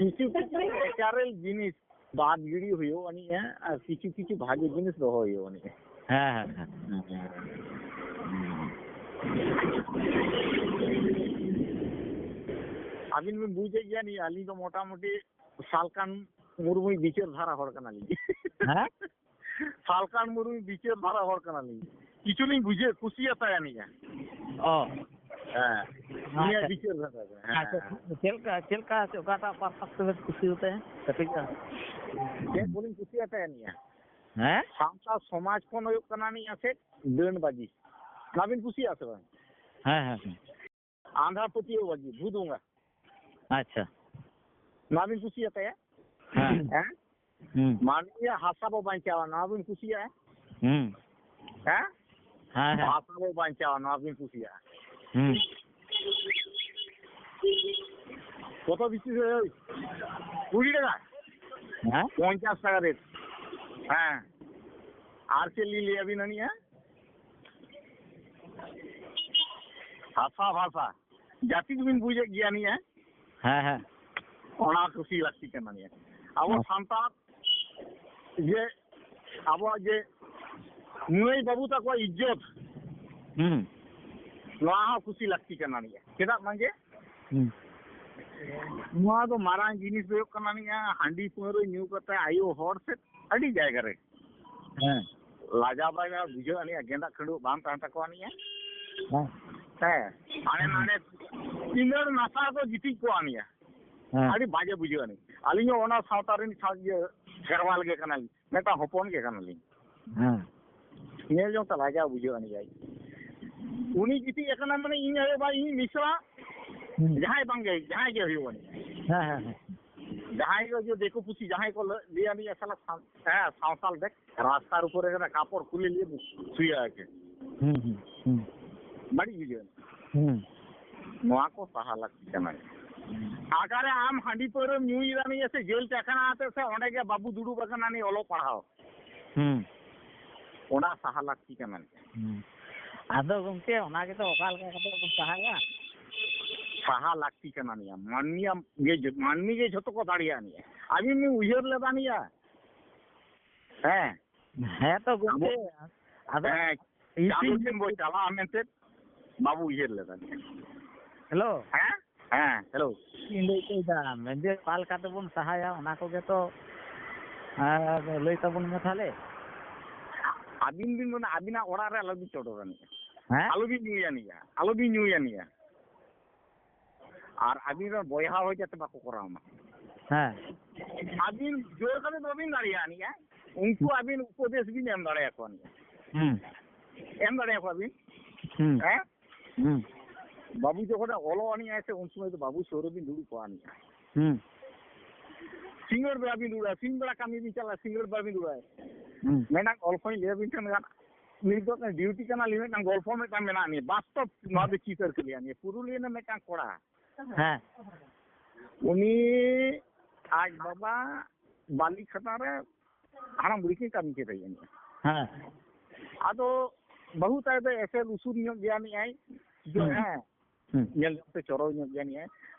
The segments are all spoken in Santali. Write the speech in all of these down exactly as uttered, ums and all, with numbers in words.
ᱠᱤᱪᱷᱩ ᱠᱤᱪᱷᱩ ᱱᱮᱪᱟᱨᱟᱞ ᱡᱤᱱᱤᱥ ᱵᱟᱫ ᱜᱤᱰᱤ ᱦᱩᱭᱩᱜ ᱟᱹᱱᱤᱡᱼᱟ ᱟᱨ ᱠᱤᱪᱷᱩ ᱠᱤᱪᱷᱩ ᱵᱷᱟᱜᱮ ᱡᱤᱱᱤᱥ ᱫᱚᱦᱚ ᱦᱩᱭᱩᱜ ᱟᱹᱱᱤᱡᱼᱟ᱾ ᱦᱮᱸ, ᱦᱮᱸ, ᱦᱮᱸ᱾ ᱟᱹᱵᱤᱱ ᱵᱤᱱ ᱵᱩᱡᱮᱫ ᱜᱮᱭᱟ ᱱᱤᱭᱟᱹ, ᱟᱹᱞᱤᱧ ᱫᱚ ᱢᱚᱴᱟᱢᱩᱴᱤ ᱥᱟᱞᱠᱷᱟᱱ ᱢᱩᱨᱢᱩᱭ ᱵᱤᱪᱟᱹᱨ ᱫᱷᱟᱨᱟ ᱦᱚᱲ ᱠᱟᱱᱟᱞᱤᱧ᱾ ᱦᱮᱸ? ᱥᱟᱞᱠᱷᱟᱱ ᱢᱩᱨᱢᱩᱭ ᱵᱤᱪᱟᱹᱨ ᱫᱷᱟᱨᱟ ᱦᱚᱲ ᱠᱟᱱᱟᱞᱤᱧ᱾ ᱠᱤᱪᱷᱩ ᱞᱤᱧ ᱵᱩᱡᱷᱟᱹᱣ, ᱠᱩᱥᱤᱭᱟᱛᱟᱭᱟ ᱱᱤᱭᱟᱹ᱾ ᱚ᱾ ᱦᱮᱸ᱾ ᱱᱤᱭᱟᱹ ᱟᱪᱪᱷᱟ᱾ ᱵᱤᱪᱟᱹᱨ ᱫᱷᱟᱨᱟ ᱨᱮ᱾ ᱦᱮᱸ, ᱟᱪᱪᱷᱟ, ᱦᱮᱸ᱾ ᱪᱮᱫ ᱞᱮᱠᱟ, ᱪᱮᱫ ᱞᱮᱠᱟ, ᱚᱠᱟᱴᱟᱜ ᱯᱟᱨᱯᱟᱥ ᱛᱮᱵᱮᱱ ᱠᱩᱥᱤᱭᱟᱛᱟᱭᱟ? ᱠᱟᱹᱴᱤᱡ ᱜᱟᱱ᱾ ᱪᱮᱫ ᱵᱚᱞᱤᱧ ᱠᱩᱥᱤᱭᱟᱛᱟᱭᱟ ᱱᱤᱭᱟᱹ? ᱦᱮᱸ? ᱥᱟᱶᱛᱟ ᱥᱚᱢᱟᱡᱽ ᱠᱷᱚᱱ ᱦᱩᱭᱩᱜ ᱠᱟᱱᱟ ᱱᱤᱭᱟᱹ ᱪᱮᱫ? ᱰᱟᱹᱱ ᱵᱟᱹᱡᱤ᱾ ᱚᱱᱟ ᱵᱤᱱ ᱠᱩᱥᱤᱭᱟᱜᱼᱟ ᱥᱮ ᱵᱟᱝ? ᱦᱮᱸ, ᱦᱮᱸ, ᱦᱮᱸ᱾ ᱟᱸᱫᱷᱟ ᱯᱟᱹᱛᱭᱟᱹᱣ ᱵᱟᱹᱜᱤ, ᱵᱷᱩᱛ ᱵᱚᱸᱜᱟ᱾ ᱟᱪᱪᱷᱟ᱾ ᱱᱚᱣᱟ ᱵᱤᱱ ᱠᱩᱥᱤᱭᱟᱛᱟᱭᱟ? ᱦᱮᱸ᱾ ᱦᱮᱸ? ᱦᱩᱸ᱾ ᱢᱟᱹᱱᱢᱤᱭᱟᱜ ᱦᱟᱥᱟ ᱵᱚ ᱵᱟᱧᱪᱟᱣᱟ, ᱱᱚᱣᱟ ᱵᱤᱱ ᱠᱩᱥᱤᱭᱟᱜᱼᱟ? ᱦᱩᱸ᱾ ᱦᱮᱸ? ᱦᱮᱸ, ᱦᱮᱸ᱾ ᱦᱟᱥᱟ ᱵᱚ ᱵᱟᱧᱪᱟᱣᱟ, ᱱᱚᱣᱟ ᱵᱤᱱ ᱠᱩᱥᱤᱭᱟᱜᱼᱟ? ᱦᱩᱸ᱾ ᱠᱚᱛᱚ ᱵᱮᱥᱤ ᱨᱮ? ᱠᱩᱲᱤ ᱴᱟᱠᱟ? ᱦᱮᱸ? ᱯᱚᱧᱪᱟᱥ ᱴᱟᱠᱟ ᱨᱮᱴ᱾ ᱦᱮᱸ᱾ ᱟᱨ ᱪᱮᱫ ᱞᱤᱧ ᱞᱟᱹᱭ ᱟᱹᱵᱤᱱᱟ ᱱᱤᱭᱟᱹ? ᱦᱟᱥᱟ ᱵᱷᱟᱥᱟ᱾ ᱡᱟᱹᱛᱤ ᱫᱚᱵᱤᱱ ᱵᱩᱡᱮᱫ ᱜᱮᱭᱟ ᱱᱤᱭᱟᱹ? ᱦᱮᱸ, ᱦᱮᱸ᱾ ᱚᱱᱟ ᱠᱩᱥᱤ ᱞᱟᱹᱠᱛᱤ ᱠᱟᱱᱟ ᱱᱤᱭᱟᱹ᱾ ᱟᱵᱚ ᱦᱮᱸ᱾ ᱥᱟᱱᱛᱟᱲ ᱡᱮ ᱟᱵᱚᱣᱟᱜ ᱡᱮ ᱢᱟᱹᱭ ᱵᱟᱹᱵᱩ ᱛᱟᱠᱚᱣᱟᱜ ᱤᱡᱽᱡᱚᱛ, ᱦᱩᱸ᱾ ᱱᱚᱣᱟ ᱦᱚᱸ ᱠᱩᱥᱤ ᱞᱟᱹᱠᱛᱤ ᱠᱟᱱᱟ ᱱᱤᱭᱟᱹ᱾ ᱪᱮᱫᱟᱜ ᱵᱟᱝᱜᱮ? ᱦᱩᱸ᱾ ᱱᱚᱣᱟ ᱫᱚ ᱢᱟᱨᱟᱝ ᱡᱤᱱᱤᱥ ᱫᱚ ᱦᱩᱭᱩᱜ ᱠᱟᱱᱟ ᱱᱤᱭᱟᱹ ᱦᱟᱺᱰᱤ ᱯᱟᱹᱣᱨᱟᱹ ᱧᱩ ᱠᱟᱛᱮ ᱟᱭᱳ ᱦᱚᱲ ᱥᱮ ᱟᱹᱰᱤ ᱡᱟᱭᱜᱟ ᱨᱮ ᱦᱮᱸ᱾ ᱞᱟᱡᱟ ᱵᱟᱡᱟ ᱵᱩᱡᱷᱟᱹᱜ ᱟᱹᱱᱤᱡ, ᱜᱮᱸᱫᱟᱜ ᱠᱷᱟᱹᱰᱩᱣᱟᱹᱜ ᱵᱟᱝ ᱛᱟᱦᱮᱱ ᱛᱟᱠᱚᱣᱟ ᱟᱹᱱᱤᱡ᱾ ᱦᱮᱸ᱾ ᱦᱮᱸ᱾ ᱦᱟᱱᱮ ᱦᱮᱸ᱾ ᱱᱟᱰᱮ ᱥᱤᱸᱜᱟᱹᱲ ᱱᱟᱥᱟ ᱠᱚ ᱜᱤᱛᱤᱡ ᱠᱚᱜᱼᱟ ᱟᱹᱱᱤᱡ᱾ ᱦᱮᱸ᱾ ᱟᱹᱰᱤ ᱵᱟᱡᱮ ᱵᱩᱡᱷᱟᱹᱜ ᱟᱹᱱᱤᱡ᱾ ᱟᱹᱞᱤᱧ ᱦᱚᱸ ᱚᱱᱟ ᱥᱟᱶᱛᱟ ᱨᱮᱱ ᱥᱟᱶ ᱤᱭᱟᱹ ᱠᱷᱮᱨᱣᱟᱞ ᱜᱮ ᱠᱟᱱᱟᱞᱤᱧ, ᱢᱤᱫᱴᱟᱝ ᱦᱚᱯᱚᱱ ᱜᱮ ᱠᱟᱱᱟᱞᱤᱧ᱾ ᱦᱮᱸ᱾ ᱧᱮᱞ ᱡᱚᱝ ᱛᱮ ᱞᱟᱡᱟᱣ ᱵᱩᱡᱷᱟᱹᱜ ᱟᱹᱱᱤᱡ᱾ ᱩᱱᱤ ᱜᱤᱛᱤᱡ ᱟᱠᱟᱱᱟ ᱢᱟᱱᱮ ᱤᱧ ᱟᱭᱳ ᱵᱟ ᱤᱧ ᱢᱤᱥᱨᱟ ᱦᱩᱸ᱾ ᱡᱟᱦᱟᱸᱭ ᱵᱟᱝᱜᱮ, ᱡᱟᱦᱟᱸᱭ ᱜᱮ ᱦᱩᱭᱩᱜ ᱟᱹᱱᱤᱡ᱾ ᱦᱮᱸ, ᱦᱮᱸ, ᱦᱮᱸ᱾ ᱡᱟᱦᱟᱸᱭ ᱜᱮ ᱡᱮ ᱫᱤᱠᱩ ᱯᱩᱥᱤ ᱡᱟᱦᱟᱸᱭ ᱠᱚ ᱞᱟᱹ-, ᱞᱟᱹᱭ ᱟᱹᱱᱤᱡ ᱥᱟᱞᱟ ᱥᱟᱱ-, ᱦᱮᱸ, ᱥᱟᱶᱛᱟᱞ ᱫᱮᱠ, ᱨᱟᱥᱛᱟ ᱨᱩᱯᱚᱨᱮ ᱠᱟᱱᱟ, ᱠᱟᱯᱚᱲ ᱠᱷᱩᱞᱮ ᱞᱤᱭᱮ ᱥᱩᱭᱟ ᱟᱠᱮ᱾ ᱦᱩᱸ, ᱦᱩᱸ, ᱦᱩᱸ᱾ ᱵᱟᱹᱲᱤᱡ ᱵᱩᱡᱷᱟᱹᱜᱼᱟ᱾ ᱦᱩᱸ᱾ ᱱᱚᱣᱟ ᱠᱚ ᱥᱟᱦᱟ ᱞᱟᱹᱠᱛᱤ ᱠᱟᱱᱟ᱾ ᱦᱩᱸ᱾ ᱟᱜᱟᱨᱮ ᱟᱢ ᱦᱟᱺᱰᱤ ᱯᱟᱹᱣᱨᱟᱹᱢ ᱧᱩᱭᱮᱫᱟ ᱱᱤᱭᱟᱹ ᱥᱮ ᱡᱮᱞ ᱪᱟᱠᱷᱟᱱᱟ ᱟᱛᱮ ᱥᱮ ᱚᱸᱰᱮ ᱜᱮ ᱵᱟᱹᱵᱩ ᱫᱩᱲᱩᱵ ᱟᱠᱟᱱᱟ ᱱᱤᱭᱟᱹ ᱚᱞᱚᱜ ᱯᱟᱲᱦᱟᱣ᱾ ᱦᱩᱸ᱾ ᱚᱱᱟ ᱥᱟᱦᱟ ᱞᱟᱹᱠᱛᱤ ᱠᱟᱱᱟ᱾ ᱦᱩᱸ᱾ ᱟᱫᱚ ᱜᱚᱢᱠᱮ, ᱚᱱᱟ ᱜᱮᱛᱚ ᱚᱠᱟ ᱞᱮᱠᱟ ᱠᱟᱛᱮ ᱵᱚᱱ ᱥᱟᱦᱟᱭᱟ? ᱥᱟᱦᱟ ᱞᱟᱹᱠᱛᱤ ᱠᱟᱱᱟ ᱱᱤᱭᱟ᱾ ᱢᱟᱹᱱᱢᱤᱭᱟᱜ ᱜᱮ ᱡᱚ-, ᱢᱟᱹᱱᱢᱤ ᱜᱮ ᱡᱷᱚᱛᱚ ᱠᱚ ᱫᱟᱲᱮᱭᱟᱜ ᱱᱤᱭᱟ᱾ ᱟᱹᱵᱤᱱ ᱵᱤᱱ ᱩᱭᱦᱟᱹᱨ ᱞᱮᱫᱟ ᱱᱤᱭᱟ? ᱦᱮᱸ᱾ ᱦᱮᱸ ᱛᱚ ᱜᱚᱢᱠᱮ, ᱟᱵᱚ ᱟᱫᱚ ᱦᱮᱸ, ᱤᱧ ᱪᱟᱸᱫᱚ ᱴᱷᱤᱠ ᱴᱷᱮᱱ ᱵᱚ ᱪᱟᱞᱟᱜᱼᱟ ᱢᱮᱱᱛᱮ ᱵᱟᱵᱚ ᱩᱭᱦᱟᱹᱨ ᱞᱮᱫᱟ ᱱᱤᱭᱟ᱾ ᱦᱮᱞᱳ᱾ ᱦᱮᱸ? ᱦᱮᱸ, ᱦᱮᱞᱳ᱾ ᱤᱧ ᱞᱟᱹᱭ ᱦᱚᱪᱚᱭᱮᱫᱟ, ᱢᱮᱱᱫᱟᱹᱧ ᱚᱠᱟ ᱞᱮᱠᱟ ᱛᱮᱵᱚᱱ ᱥᱟᱦᱟᱭᱟ, ᱚᱱᱟ ᱠᱚᱜᱮ ᱛᱚ, ᱟᱨ ᱞᱟᱹᱭ ᱛᱟᱵᱚᱱ ᱢᱮ ᱛᱟᱦᱞᱮ᱾ ᱟᱹᱵᱤᱱ ᱵᱤᱱ ᱢᱮᱱᱟ, ᱟᱹᱵᱤᱱᱟᱜ ᱚᱲᱟᱜ ᱨᱮ ᱟᱞᱚᱵᱤᱱ ᱪᱚᱰᱚᱨ ᱟᱹᱱᱤᱡᱼᱟ᱾ ᱦᱮᱸ? ᱟᱞᱚᱵᱤᱱ ᱧᱩᱭ ᱟᱹᱱᱤᱡᱼᱟ, ᱟᱞᱚᱵᱤᱱ ᱧᱩᱭ ᱟᱹᱱᱤᱡᱼᱟ᱾ ᱟᱨ ᱟᱹᱵᱤᱱ ᱨᱮᱱ ᱵᱚᱭᱦᱟ ᱦᱚᱸ ᱡᱟᱛᱮ ᱵᱟᱠᱚ ᱠᱚᱨᱟᱣ ᱢᱟ᱾ ᱦᱮᱸ᱾ ᱟᱹᱵᱤᱱ ᱡᱳᱨ ᱠᱟᱛᱮ ᱫᱚ ᱵᱟᱹᱵᱤᱱ ᱫᱟᱲᱮᱭᱟᱜ ᱟᱹᱱᱤᱡᱼᱟ, ᱩᱱᱠᱩ ᱟᱹᱵᱤᱱ ᱩᱯᱚᱫᱮᱥ ᱵᱤᱱ ᱮᱢ ᱫᱟᱲᱮᱭᱟᱠᱚ ᱟᱹᱱᱤᱡᱼᱟ᱾ ᱦᱩᱸ᱾ ᱮᱢ ᱫᱟᱲᱮᱭᱟᱠᱚᱣᱟ ᱵᱤᱱ᱾ ᱦᱩᱸ᱾ ᱦᱮᱸ? ᱦᱩᱸ᱾ ᱵᱟᱹᱵᱩ ᱡᱚᱠᱷᱚᱱᱮ ᱚᱞᱚᱜ ᱟᱹᱱᱤᱡᱼᱟᱭ ᱥᱮ, ᱩᱱ ᱥᱚᱢᱚᱭ ᱫᱚ ᱵᱟᱹᱵᱩ ᱥᱩᱨ ᱨᱮᱵᱤᱱ ᱫᱩᱲᱩᱵ ᱠᱚᱜᱼᱟ ᱟᱹᱱᱤᱡᱼᱟ᱾ ᱦᱩᱸ᱾ ᱥᱤᱸᱜᱟᱹᱲ ᱵᱮᱲᱟ ᱵᱤᱱ ᱫᱩᱲᱩᱵᱼᱟ, ᱥᱤᱧ ᱵᱮᱲᱟ ᱠᱟᱹᱢᱤ ᱵᱤᱱ ᱪᱟᱞᱟᱜᱼᱟ, ᱥᱤᱸᱜᱟᱹᱲ ᱵᱮᱲᱟ ᱵᱤᱱ ᱫᱩᱲᱩᱵᱼᱟ᱾ ᱦᱩᱸ᱾ ᱢᱮᱱᱟᱜ ᱜᱚᱞᱯᱷᱚᱧ ᱞᱟᱹᱭ ᱟᱹᱵᱤᱱ ᱠᱟᱱ ᱜᱟᱱ, ᱱᱤᱛ ᱫᱚ ᱰᱤᱭᱩᱴᱤ ᱠᱟᱱᱟᱞᱤᱧ, ᱢᱤᱫᱴᱟᱝ ᱜᱚᱞᱯᱷᱚ ᱢᱤᱫᱴᱟᱝ ᱢᱮᱱᱟᱜ ᱱᱤᱭᱟᱹ, ᱵᱟᱥᱛᱚᱵ ᱱᱚᱣᱟ ᱫᱚ ᱪᱤᱛᱟᱹᱨ ᱠᱟᱱ ᱜᱮᱭᱟ᱾ ᱱᱤᱭᱟᱹ ᱯᱩᱨᱩᱞᱤᱭᱟᱹ ᱨᱮᱱ ᱢᱤᱫᱴᱟᱝ ᱠᱚᱲᱟ, ᱦᱮᱸ᱾ ᱩᱱᱤ ᱟᱡ ᱵᱟᱵᱟ ᱵᱟᱞᱤ ᱠᱷᱟᱫᱟᱱ ᱨᱮ ᱦᱟᱲᱟᱢ ᱵᱩᱲᱦᱤ ᱠᱤᱱ ᱠᱟᱹᱢᱤ ᱠᱮᱫ ᱛᱟᱦᱮᱸᱫ᱾ ᱦᱮᱸ᱾ ᱟᱫᱚ ᱵᱟᱹᱦᱩ ᱛᱟᱭ ᱫᱚ ᱮᱥᱮᱞ ᱩᱥᱩᱞ ᱧᱚᱜ ᱜᱮᱭᱟ ᱱᱤᱡ ᱟᱭ᱾ ᱦᱩᱸ᱾ ᱦᱮᱸ᱾ ᱦᱩᱸ᱾ ᱧᱮᱞ ᱡᱚᱝ ᱛᱮ ᱪᱚᱨᱚᱠ ᱧᱚᱜ ᱜᱮᱭᱟ ᱱᱤᱡ ᱟᱭ᱾